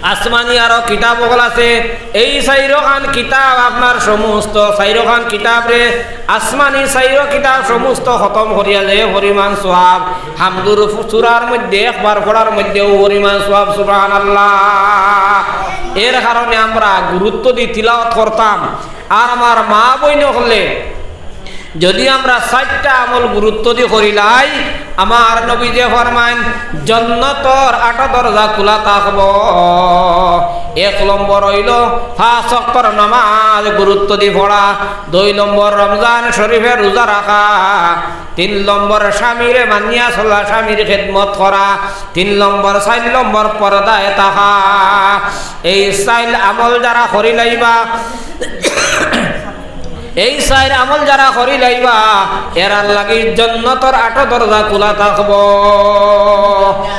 আসমানি আরো কিতাব অকল আছে, এই চাইরোখান কিতাব আপনার সমস্ত চাইরোখান কিতাবরে, আসমানি চাইরো কিতাব সমস্ত খতম করিয়া যে পরিমাণ সওয়াব, হামদুর সূরার মধ্যে একবার পড়ার মধ্যে অউ পরিমাণ সওয়াব। সুবহানাল্লাহ। এর কারণে আমরা গুরুত্ব দি তিলাওয়াত করতাম। আর আমার মা বইন অকলে, যদি আমরা চাইরটা আমল গুরুত্ব দি করিলাই, আমার নবীজি ফরমাইন, জন্নতর আটো দরজা খুলা থাকবো। এক নম্বর অইলো পাঁচ ওয়াক্তর নামাজ গুরুত্ব দি পড়া, দুই নম্বর রমজান শরীফে রোজা রাখা, তিন নম্বর স্বামীরে মানিয়া চলা, স্বামীর খেদমত করা, তিন নম্বর, চাইর নম্বর পর্দায় থাকা। এই চাইর আমল যারা করিলাইবা, এই চাইর আমল যারা করিলাইবা, এরার লাগি জন্নতর আটো দরজা খুলা থাকবো।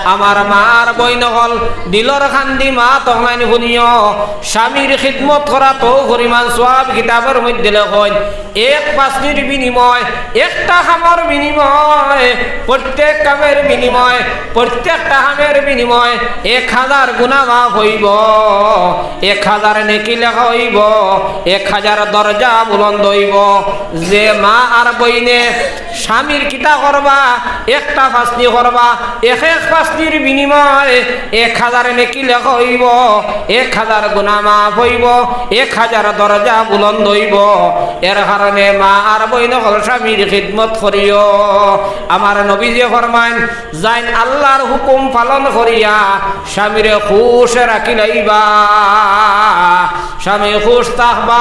আমার মা আর বইন অকল, দিলর কান্দি মাত অকলাইন হুনিও, স্বামীর খিদমত করা তো পরিমাণ সওয়াব কিতাবর মধ্যে লেখইন। এক পাসনির বিনিময়, একটা কামর বিনিময়, প্রত্যেক কামের বিনিময়, প্রত্যেকটা কামের বিনিময় এক হাজার গুনা মাফ অইবো, এক হাজার নেকি লেখা অইবো, এক হাজার দরজা বুলন্দ অইবো। যে মা আর বইনে স্বামীর কিতা করবা, একটা পাসনি করবা, এক এক পাসনির বিনিময়ে এক হাজার নেকি লেখা অইবো, এক হাজার গুনা মাফ অইবো, এক হাজার দরজা বুলন্দ অইবো। এর কারণে মা আর বইন অকল স্বামীর খিদমত করিও। আমার নবীজি ফরমাইন, যাইন আল্লাহর হুকুম পালন করিয়া স্বামীরে খুশে রাখিলাইবা, স্বামী খুশ থাকবা,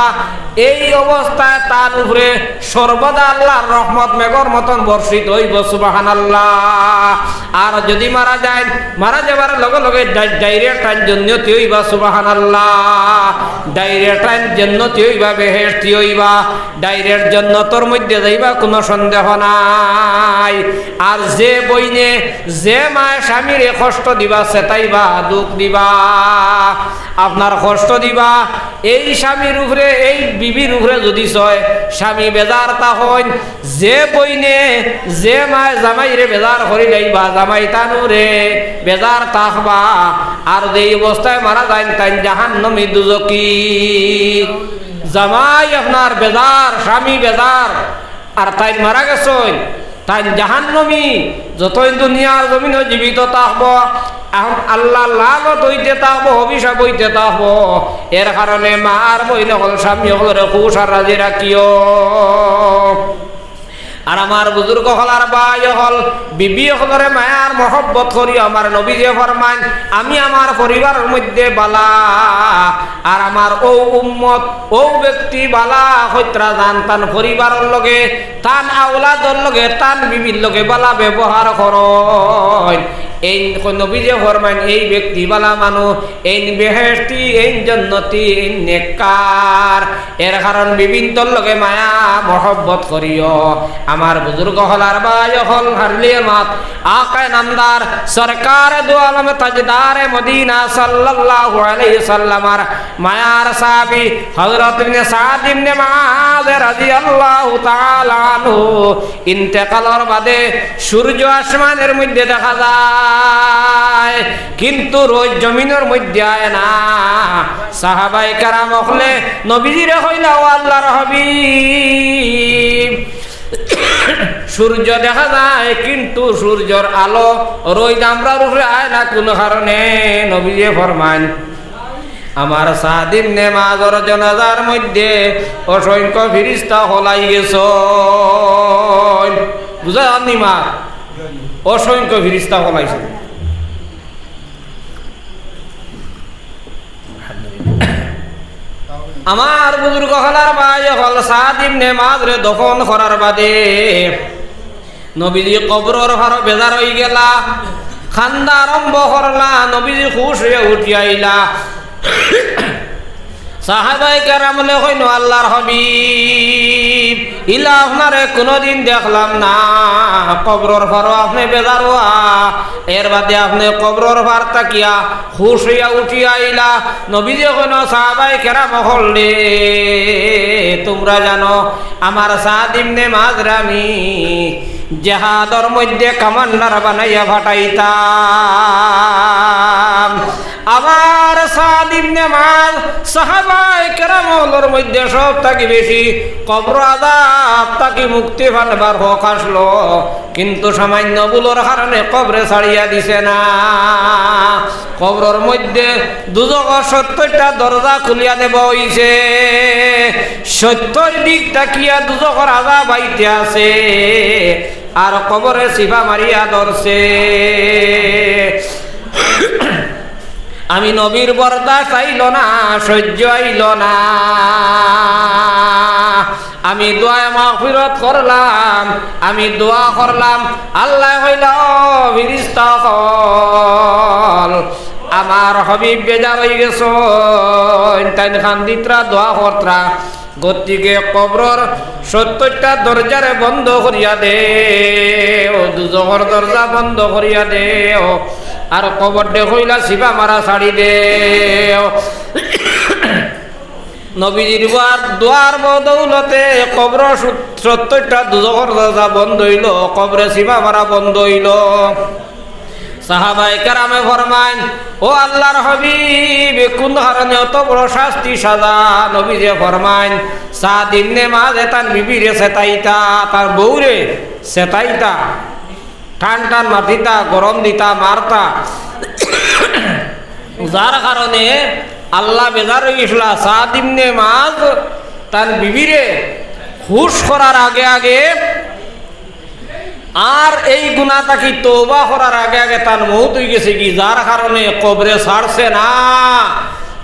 এই অবস্থায় তান উপরে সর্বদা আল্লাহর রহমত মেঘর মতন বর্ষিত অইবো। সুবহানাল্লাহ। আর যদি মারা যাইন, মারা যাবার লগে লগে ডাই-, direct তাইন জন্নতি অইবা। সুবহানাল্লাহ। Direct তাইন জন্নতি অইবা, বেহেশতি অইবা, direct জন্নতর মধ্যে যাইবা, কোনো সন্দেহ নাই। আর যে বইনে, যে মায় স্বামীরে কষ্ট দিবা, সেতাইবা, দুখ দিবা, আপনার কষ্ট দিবা, এই স্বামীর উপরে, এই বিবির উপরে যদি ছয়, স্বামী বেজার থাকইন, যে বইনে, যে মায় জামাইরে বেজার করিলাইবা, জামাই তানুরে বেজার থাকবা, আর যেই অবস্থায় মারা যাইন, তাইন জাহান্নামী দুজখী। জামাই আপনার বেজার, স্বামী বেজার, আর তাইন মারা গেছইন, তাইন জাহান্নামী। যতদিন দুনিয়ার জমিনো জীবিত থাকবো, এখন আল্লাহর লানত অইতে থাকবো, অভিশাপ অইতে থাকবো। এর কারণে মা আর বইন অকল, স্বামী অকলরে খুশ আর রাজি রাখিও। আর আমার বুজুর্গ অকল আর ভাই অকল, বিবি অকলরে মায়া আর মহব্বত করিও। আমার নবীজি ফরমাইন, আমি আমার পরিবারর মধ্যে বালা, আর আমার অউ উম্মত, অউ ব্যক্তি বালা, কইত্রা যান তান পরিবারর লগে, তান আওলাদর লগে, তান বিবির লগে বালা ব্যবহার করইন। এইন নবীজি ফরমাইন, এই ব্যক্তি বালা মানুষ, এইন বেহেশতি, এইন জন্নতি, এইন নেককার। এর কারণ বিবিন্তর লগে মায়া মহব্বত করিও। আমার বুজুর্গ অকল আর ভাই অকল, হারলিয়ে মাত, আকায়ে নামদার, সরকারে দু আলম, তাজদারে মদিনা সাল্লাল্লাহু আলাইহি সাল্লামর মায়ার সাহাবী হযরত ইবনে সাদ ইবনে মুআজ রাদিয়াল্লাহু তাআলা আনহু ইন্তেকালর বাদে সূর্য আসমানের মধ্যে দেখা যায়, কিন্তু রোজ জমিনর মধ্যে আয় না। সাহাবায়ে কেরাম অকলে নবীজিরে কইলা, "ও আল্লাহর হাবিব, সূর্য দেখা যায়, কিন্তু সূর্যর আলো, রইদ আমরার উপরে আয় না। কোন কারণে? নবীজি ফরমাইন, আমার সাদ ইবনে মুআজর জানাজার মধ্যে অসংখ্য ফিরিস্তা হলাই গেছইন। বুঝা যার নি মাত? অসংখ্য ফিরিস্তা হলাইছে। আমার বুজুর্গ অকল আর ভাই অকল, সাদ ইবনে মুআজরে দফন করার বাদে নবীজি কবরর পারো বেজার অইগেলা, কান্দা আরম্ভ করলা। নবীজি হুশ অইয়া উঠি আইলা। সাহাবায়ে কেরামলে কইন, "আল্লার হাবিব, ইলা আপনারে কুনুদিন দেখলাম না, কবরর পারো আপনে বেজার অওয়া, এর বাদে আপনে কবরর পার থাকিয়া হুশ অইয়া উঠি আইলা।" নবীজি কইন, "সাহাবায়ে কেরাম অকলরে, তুমরা জানো, আমার সাদ ইবনে মুআজরে আমি জেহাদর মধ্যে কমান্ডার বানাইয়া পাঠাইতাম। আমার সাদ ইবনে মুআজ সাহাবায়ে কেরাম অকলর মধ্যে সব থাকি বেশি কবর আযাব থাকি মুক্তি পাইবার হক আছলো, কিন্তু সামান্য ভুলর কারণে কবরে ছাড়িয়া দিছে না।" কবরর মধ্যে দুজখর সত্তরটা দরজা খুলিয়া দেওয়া অইছে। সত্তর দিক থাকিয়া দুজখর আযাব আইতে আছে, আর কবরে চিপা মারিয়া ধরছে। আমি নবীর বরদাস্ত আইলো না, সহ্য আইলো না। আমি দোয়ায় মাগফিরত করলাম, আমি দোয়া করলাম, আল্লায় কইলা, "ও ফিরিস্তা অকল, আমার হাবিব বেজার অইগেছইন, তাইন কান্দিতরা, দোয়া করতরা, গতিকে কবরর সত্তরটা দরজারে বন্ধ করিয়া দেও, দুজখর দরজা বন্ধ করিয়া দেও, আর কবররে কইলা চিপা মারা ছাড়ি দেও।" নবীজির দোয়ার, দোয়ার বদৌলতে কবরর সু-, সত্তরটা দুজখর দরজা বন্ধ অইলো, কবরে চিপা মারা বন্ধ অইলো। সাহাবায়ে কেরামে ফরমাইন, "ও আল্লার হাবিব, কুন কারণে অত বড় শাস্তি সাজা?" নবীজি ফরমাইন, "সাদ ইবনে মুআজে তান বিবিরে সেতাইতা, তান বউরে সেতাইতা।" টান টান মাতিতা, গরম দিতা, মারতা। যার কারণে আল্লা বেজার অইগেছলা, সাদ ইবনে মুআজ তান বিবিরে হুশ করার আগে আগে আর এই গুনা থাকি তওবা করার আগে আগে তান মউত অইগেছেগি, যার কারণে কবরে ছাড়ছে না।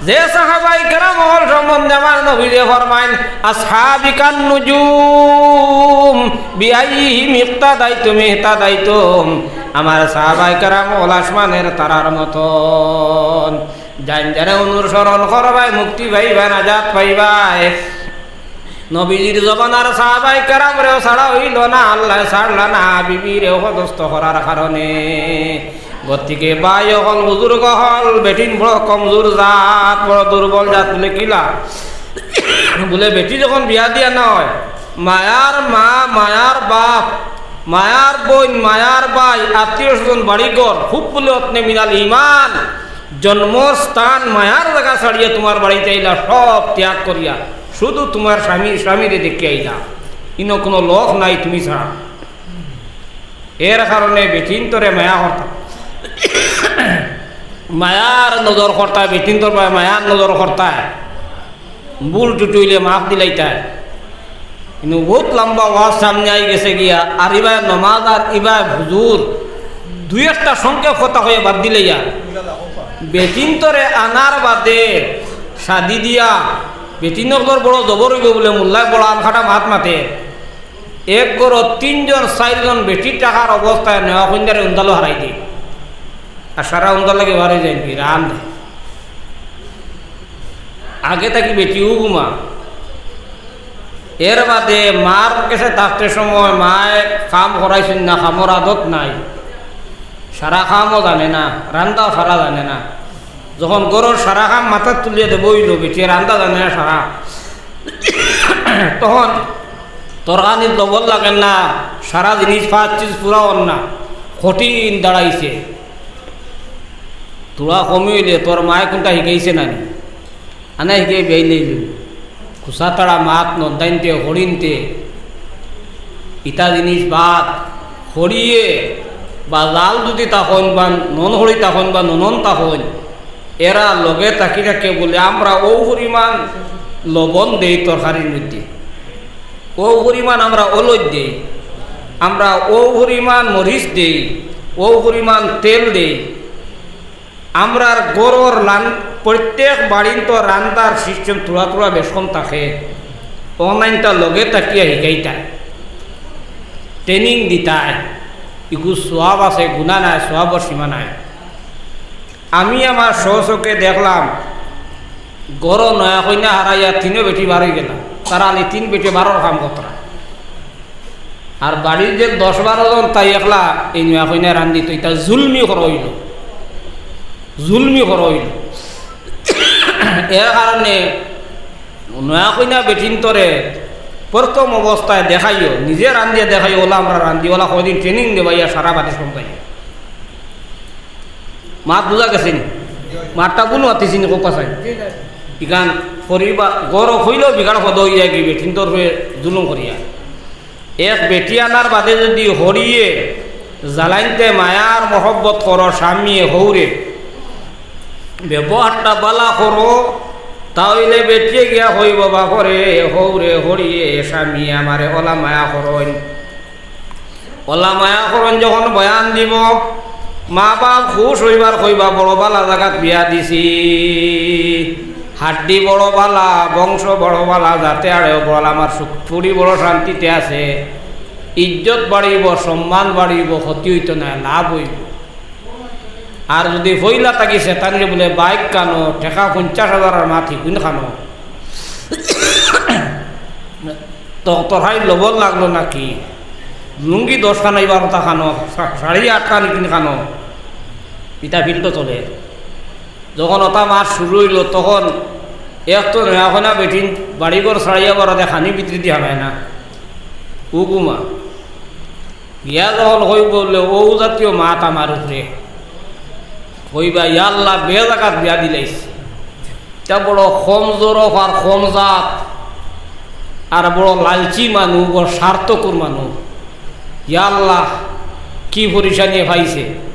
যে সাহাবায়ে কেরাম অকল সম্বন্ধে আমার নবীজি ফরমাইন, "আসহাবি কান নুজুম, বিআইয়িহিম ইক্তাদাইতুম ইহতাদাইতুম।" আমার সাহাবায়ে কেরাম অকল আসমানর তারার মতন, যান যানরে অনুসরণ করবায়, মুক্তি পাইবায়, নাজাত পাইবায়। নবীজির জমানার সাহাবায়ে কেরামরেও ছাড়া অইলো না, আল্লায় ছাড়লা না, বিবিরেও অপদস্থ করার কারণে। গতিকে ভাই অকল, বুজুর্গ অকল, বেটিন বড় কমজোর জাত, বড় দুর্বল জাত। বুলে কিলা? বুলে বেটি যখন বিয়া দিয়া নেওয়া অয়, মায়ার মা, মায়ার বাপ, মায়ার বইন, মায়ার ভাই, আত্মীয় স্বজন, বাড়ি ঘর, হুব্বুল ওয়াতনে মিনাল ঈমান, জন্মস্থান, মায়ার জাগা ছাড়িয়া তুমার বাড়িত আইলা, সব ত্যাগ করিয়া। শুধু তুমার স্বামী, স্বামীরে দেখিয়া আইলা, ইনো কুনু লোক নাই তুমি ছাড়া। এর কারণে বেটিন্তরে মায়া করতা, মায়ার নজর করতা, বেটিন্তর বায় মায়ার নজর করতা, ভুল ত্রুটি অইলে মাফ দিলাইতা। কিন্তু বউত লম্বা ওয়াজ সামনে আইগেছে গিয়া, আর ইবায় নমাজ আর ইবায় হুজুর, দুই একটা সংক্ষেপ কথা কইয়া বাদ দিলাইয়া। বেটিন্তরে আনার বাদে শাদি দিয়া, বেটিন্তর বড় জবর অইবো বুলে মোল্লায় বড় আনকাটা মাত মাতে। এক ঘরো তিনজন চাইরজন বেটি থাকার অবস্থায় নেওয়া কইন্যারে উন্দালো হারাই দেয়। আর সারা উন্দার লাগি বার অই যায়, রান দেয়। আগে থাকি বেটিও ঘুমা। এর বাদে মার গেছে থাকতে সময় মায় কাম করাইছইন না, কামর আদত নাই, সারা কামও জানে না, রান্দাও সারা জানে না। যখন ঘরর সারা কাম মাথাত তুলিয়া দেবো অইলো, বেটিয়ে রান্দা জানে না সারা। তখন তরকারিত লবণ লাগে না, সারা জিনিস পাঁচ চিজ পুরা অর না, কঠিন দাঁড়াইছে। থুড়া কমি অইলে তোর মায়ে কুনটা শিখাইছে না নি? আনা শিখাই বেইলে খুসা তাড়া মাত নদাইনতে হরিনতে। ইতা জিনিস বাদ, হড়িয়ে বা জাল যুদি থাকইন বা নন হড়ি থাকইন বা ননন থাকইন, এরা লগে থাকি থাকে বুলে আমরা অউ পরিমাণ লবণ দেই তরকারির মধ্যে, অউ পরিমাণ আমরা অলইচ দেই, আমরা অউ পরিমাণ মরিচ দেই, অউ পরিমাণ তেল দেই। আমরার ঘরর রান-, প্রত্যেক বাড়িত তো রান্দার system থুড়া থুড়া বেশ কম থাকে। অনলাইনটা লগে থাকিয়া শিখাইতা, training দিতায়। ইগু সওয়াব আছে, গুনা নাই, সওয়াবর সীমা নাই। আমি আমার স্বচক্ষে দেখলাম, ঘরো নয়া কইনা হারাইয়া তিনো বেটি বার অইগেলা। তারা আলি তিন বেটি বারর কাম করতরা। আর বাড়ির যে দশ বারো জন, তাই একলা এই নয়া কইনা রান্দিত, ইতা জুলমি করা অইল, জুলমি করা অইল। এর কারণে নয়া কইনা বেটিন্তরে প্রথম অবস্থায় দেখাইও, নিজে রান্দিয়া দেখাইও, ওলা আমরা রান্দি, ওলা কয়দিন training দেবাইয়া সারা বাড়ি সমজাইও। মাত বুঝা গেছে নি? মাতটা ভুল মাতিছি নি, কোপা চাই। ইখান করিবা, গরো কইলেও বিগাড় পদ অইয়া কি বেটিন্তর হয়ে জুলুম করিয়া। এক বেটি আনার বাদে যুদি হরিয়ে জালাইনতে মায়ার মহব্বত করো স্বামীয়ে হৌরে, ব্যবহারটা বালা করো, তা অইলে বেটিয়ে গিয়া কইবো, "বাপরে, হৌরে, হরিয়ে, স্বামীয়ে আমারে অলা মায়া করইন।" অলা মায়া করইন যখন বয়ান দিবো, মা বাপ খুশ অইবার কইবা, "বড় বালা জাগাত বিয়া দিছি, হাড্ডি বড় বালা, বংশ বড় বালা, যাতে আড়েও বড় আমার সুখ, ফুড়ি বড় শান্তিতে আছে, ইজ্জত বাড়িবো, সম্মান বাড়িবো, ক্ষতি অইতো নায়, লাভ অইবো।" আর যুদি ফইলা থাকি শেতানিরে বুলে, "বাইক কানো, টেকা পঞ্চাশ হাজারর মাত হিকুইন কানো, তো তোর হাই লবণ লাগলো নাকি? লুঙ্গি দশ খান, এবার ওটা কানো, শা-, শাড়ি আট খান হিকুইন কানো।" ইতা ফিল্ড চলে। যখন ওটা মাত শুরু অইলো, তখন এক তো নয়া কইনা বেটিন বাড়িঘর ছাড়িয়া বারো দে খানি ভিতরে দি হামায় না। উগুমা। গিয়া যখন কইবো বুলে, "অউ জাতীয় মাত আমার উপরে," কইবা, "ইয়া আল্লাহ, বেজাগাত বিয়া দিলাইছি।" ইতা বড় কমজরফ আর কমজাত, আর বড় লালচি মানুষ, বড় স্বার্থকুর মানুষ। ইয়া আল্লাহ, কি পরিশানিয়ে পাইছে।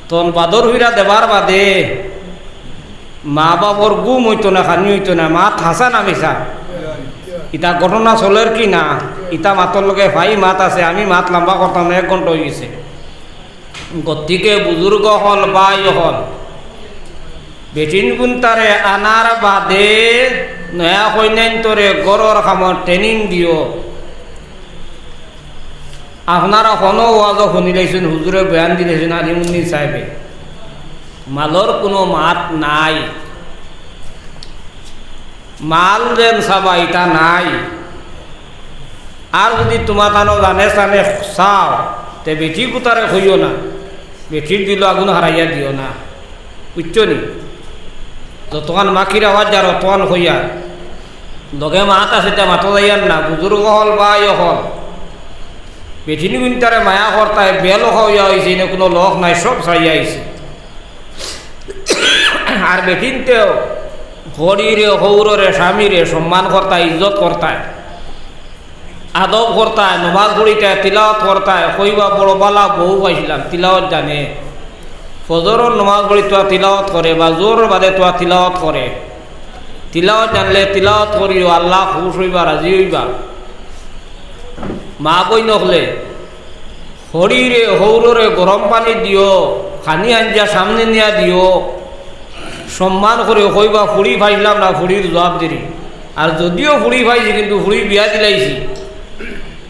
তখন বাদর হুইরা দেবার বাদে মা বাপর ঘুম অইতো না, খানি অইতো না, মাত হাছা না মিছা? ইতা ঘটনা চলের কি না? ইতা মাতর লগে ফাই মাত আছে, আমি মাত লম্বা করতাম না, এক ঘন্টা অইগেছে। গতিকে বুজুর্গ অকল, ভাই অকল, বেটিন গুনতারে আনার বাদে নয়া কইনাইন্তরে ঘরর কামর training দিও। আপনারা কোনো ওয়াজও হুনিলাইছইন, হুজুরে বয়ান দিলাইছইন, আলিমুদ্দিন সাহেবে, মালর কোনো মাত নাই, মাল যেন চাবা ইতা নাই। আর যুদি তুমা তানো জানে সানে চাও, তে বেটি গুতারে কইও না, বেটির দিলো আগুন হারাইয়া দিও না। বুঝছো নি? যতখান মাখির আওয়াজ যার অতখান কইয়ার। লগে মাত আছে, তা মাতো যাইয়ার না। বুজুর্গ অকল, ভাই অকল, বেটিন গুনতারে মায়া করতায়, বেলখা অইয়া অইছে, ইনো কুনু লখ নাই, সব ছাড়িয়া আইছে। আর বেটিন্তেও হরিরে, হৌররে, স্বামীরে সম্মান করতায়, ইজ্জত করতায়। আদব করতায়, নমাজ পড়িতায়, তিলাওয়াত করতায়, কইবা বড় বালা বউ পাইছিলাম, তিলাওয়াত জানে। ফজরর নমাজ পড়ি তুয়া তিলাওয়াত করে, বা জোহরর বাদে তুয়া তিলাওয়াত করে। তিলাওয়াত জানলে তিলাওয়াত করিও, আল্লাহ খুশ অইবা, রাজি অইবা। মা বইন অকলে হরিরে, হৌররে গরম পানি দিও, খানি আঞ্জা সামনে নিয়া দিও। সম্মান করে কইবা, "ফুড়ি পাইলাম না, ফুড়ির জবাব দিরি।" আর যদিও ফুড়ি পাইছি, কিন্তু ফুড়ি বিয়া দিলাইছি,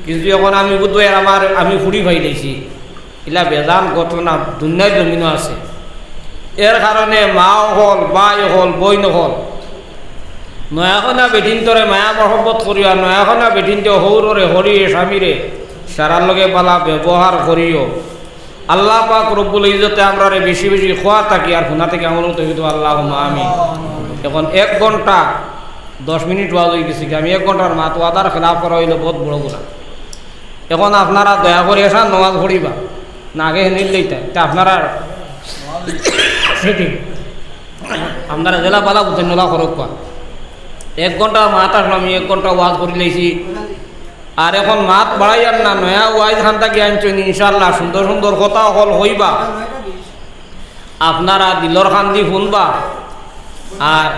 কিন্তু এখন আমি বুধবার আমার, আমি ফুড়ি পাইলাইছি। ইলা বেজান ঘটনা দুনিয়ার জমিনও আছে। এর কারণে মা অকল, ভাই অকল, বইন অকল, নয়া কইনা বেটিন্তরে মায়া মহব্বত করিও, আর নয়া কইনা বেটিন্তে হৌররে, হরিরে, স্বামীরে, সারার লগে বালা ব্যবহার করিও। আল্লাহ পাক রব্বুল ইজ্জতে আমরারে বেশি বেশি খোয়া থাকি আর হুনা থাকি আমল তৌফিক দেও, আল্লাহুম্মা আমিন। এখন এক ঘন্টা দশ মিনিট ওয়াজ অইগেছে, আমি এক ঘন্টার মাত ওয়াদার খেলাফ করা অইলো বহুত বড় গুনা। এখন আপনারা দয়া করি এশার নমাজ পড়িবা না, আগে হেনিল লইতা, তা আপনারা সেটি আপনারা যেলা বালা বুঝইন অলা করউক্কা। এক ঘন্টা মাত আসলো, আমি এক ঘন্টা ওয়াজ করিলাইছি। আর এখন মাত বাড়াইয়ার না, নয়া ওয়াইজ খান থাকি আনছইন, ইনশাআল্লাহ সুন্দর সুন্দর কথা অকল কইবা, আপনারা দিলর কান্দি হুনবা। আর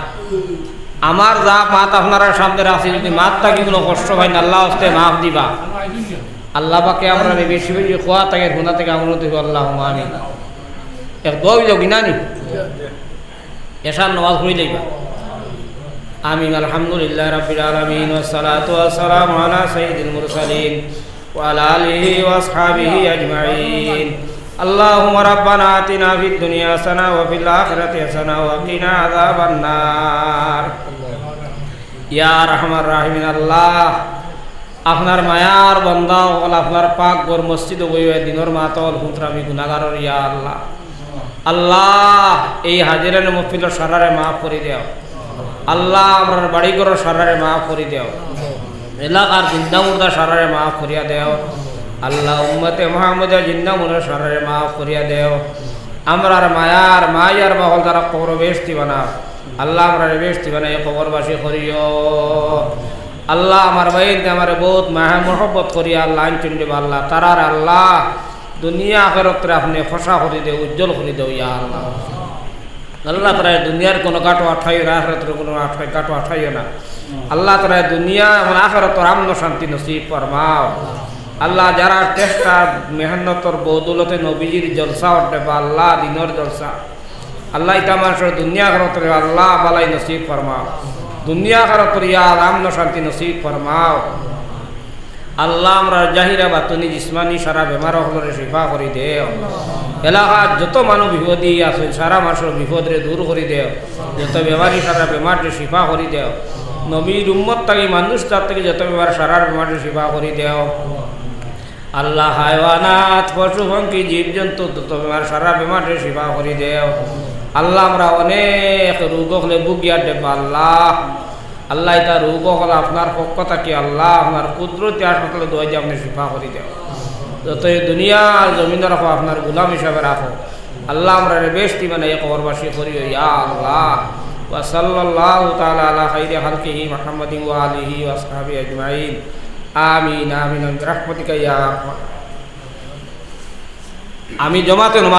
আমার যা মাত আপনারার সামনে রাখছি, যদি মাত থাকি কোনো কষ্ট পাইন, আল্লাহ হস্তে মাফ দিবা। আল্লাহ পাকে আমরারে বেশি বেশি কওয়া থাকি, হুনা থাকি আমরার দিবা, আল্লাহুম্মা আমিন। এক দোয়া অইলো কি না নি? এশার নামাজ পড়ি লইবা। আমিন। আলহামদুলিল্লাহি রাব্বিল আলামিন, ওয়াসসালাতু ওয়াসসালামু আলা সাইয়্যিদিল মুরসালিন ওয়া আলা আলিহি ওয়া আসহাবিহি আজমাইন। আল্লাহুম্মা রাব্বানা আতিনা ফিদ দুনিয়া হাসানাহ ওয়া ফিল আখিরাতি হাসানাহ ওয়া কিনা আযাবান নার। ইয়া আরহামার রাহিমিন, আল্লাহ, আপনার মায়ার বান্দা অকল, আপনার পাক ঘর মসজিদো বইয়া দিনর মাত অকল হুনতরা আমি গুনাগারর, ইয়া আল্লাহ। আল্লাহ, এই হাজিরাইন মহফিলর সারারে মাফ করি দেও। আল্লাহ, আমরার বাড়ি ঘরর সারারে মাফ করি দেও। এলাকার জিন্দা মুর্দা সারারে মাফ করিয়া দেও। আল্লাহ, উম্মতে মুহাম্মদিয়া জিন্দা মুর্দা সারারে মাফ করিয়া দেও। আমরার মায়ার মায়ার বাহল তারা কবর বেহেশতি বানাও। আল্লাহ, আমরারে বেহেশতি বানাই কবরবাসী করিও। আল্লাহ, আমার ভাইতে আমারে বহুত মায়া মহব্বত করিয়া আল্লাহ আনছইন রে বা আল্লাহ, তারার আল্লাহ দুনিয়া আখেরাতরে আপনে খোশা করি দেও, উজ্জ্বল করি দেও, ইয়া আল্লাহ। আল্লাহ, তারারে দুনিয়ার কোনো গাটো আঠাইও না, আখেরাতর কোনো আঠাই-, গাটো আঠাইও না। আল্লাহ, তারারে দুনিয়া এবং আখেরাতর আমন শান্তি নসিব ফরমাও। আল্লাহ, যারা চেষ্টা মেহনতর বদৌলতে নবীজির জলসা অর রে বা আল্লাহ, দিনর জলসা, আল্লাহ, ইতা মানষর দুনিয়া আখেরাতরে আল্লাহ ভালাই নসিব ফরমাও। দুনিয়া আখেরাতরে ইয়া আল্লাহ আমন শান্তি নসিব ফরমাও। আল্লাহ, আমরার জাহিরা বাতিনি জিসমানি সারা বেমার অকলরে শিফা করি দেও। এলাকাত যত মানুষ বিপদি আছইন, সারা মানষর বিপদরে দূর করি দেও। যত বেমারি সারা বেমাররে শিফা করি দেও। নবীর উম্মত থাকি মানুষ তার থাকি যত বেমার সারার বেমাররে শিফা করি দেও। আল্লাহ, হায়ওয়ানাত, পশু পঙ্খী, জীবজন্তু, যত বেমার সারা বেমাররে শিফা করি দেও। আল্লাহ, আমরা অনেক রোগ অকলে ভুগিয়ার রে বা আল্লাহ। আল্লাহ, ইতা রোগ অকল আপনার পক্ষ থাকি আল্লাহ, আপনার কুদরতি হাসপাতালো দোয়াই দিয়া আপনে শিফা করি দেও। যত এই দুনিয়ার জমিনো রাখো, আপনার গোলাম হিসাবে রাখো। আল্লাহ, আমরারে বেহেশতি বানাইয়া কবরবাসী করিও, ইয়া আল্লাহ। ওয়া সাল্লাল্লাহু তাআলা আলা খাইরি খালকিহি মুহাম্মাদিন ওয়া আলিহি ওয়া আসহাবিহি আজমাইন। আমিন, আমিন, আমিন, বিরাহমাতিকা ইয়া আরহামার। আমি জমাতে নমাজ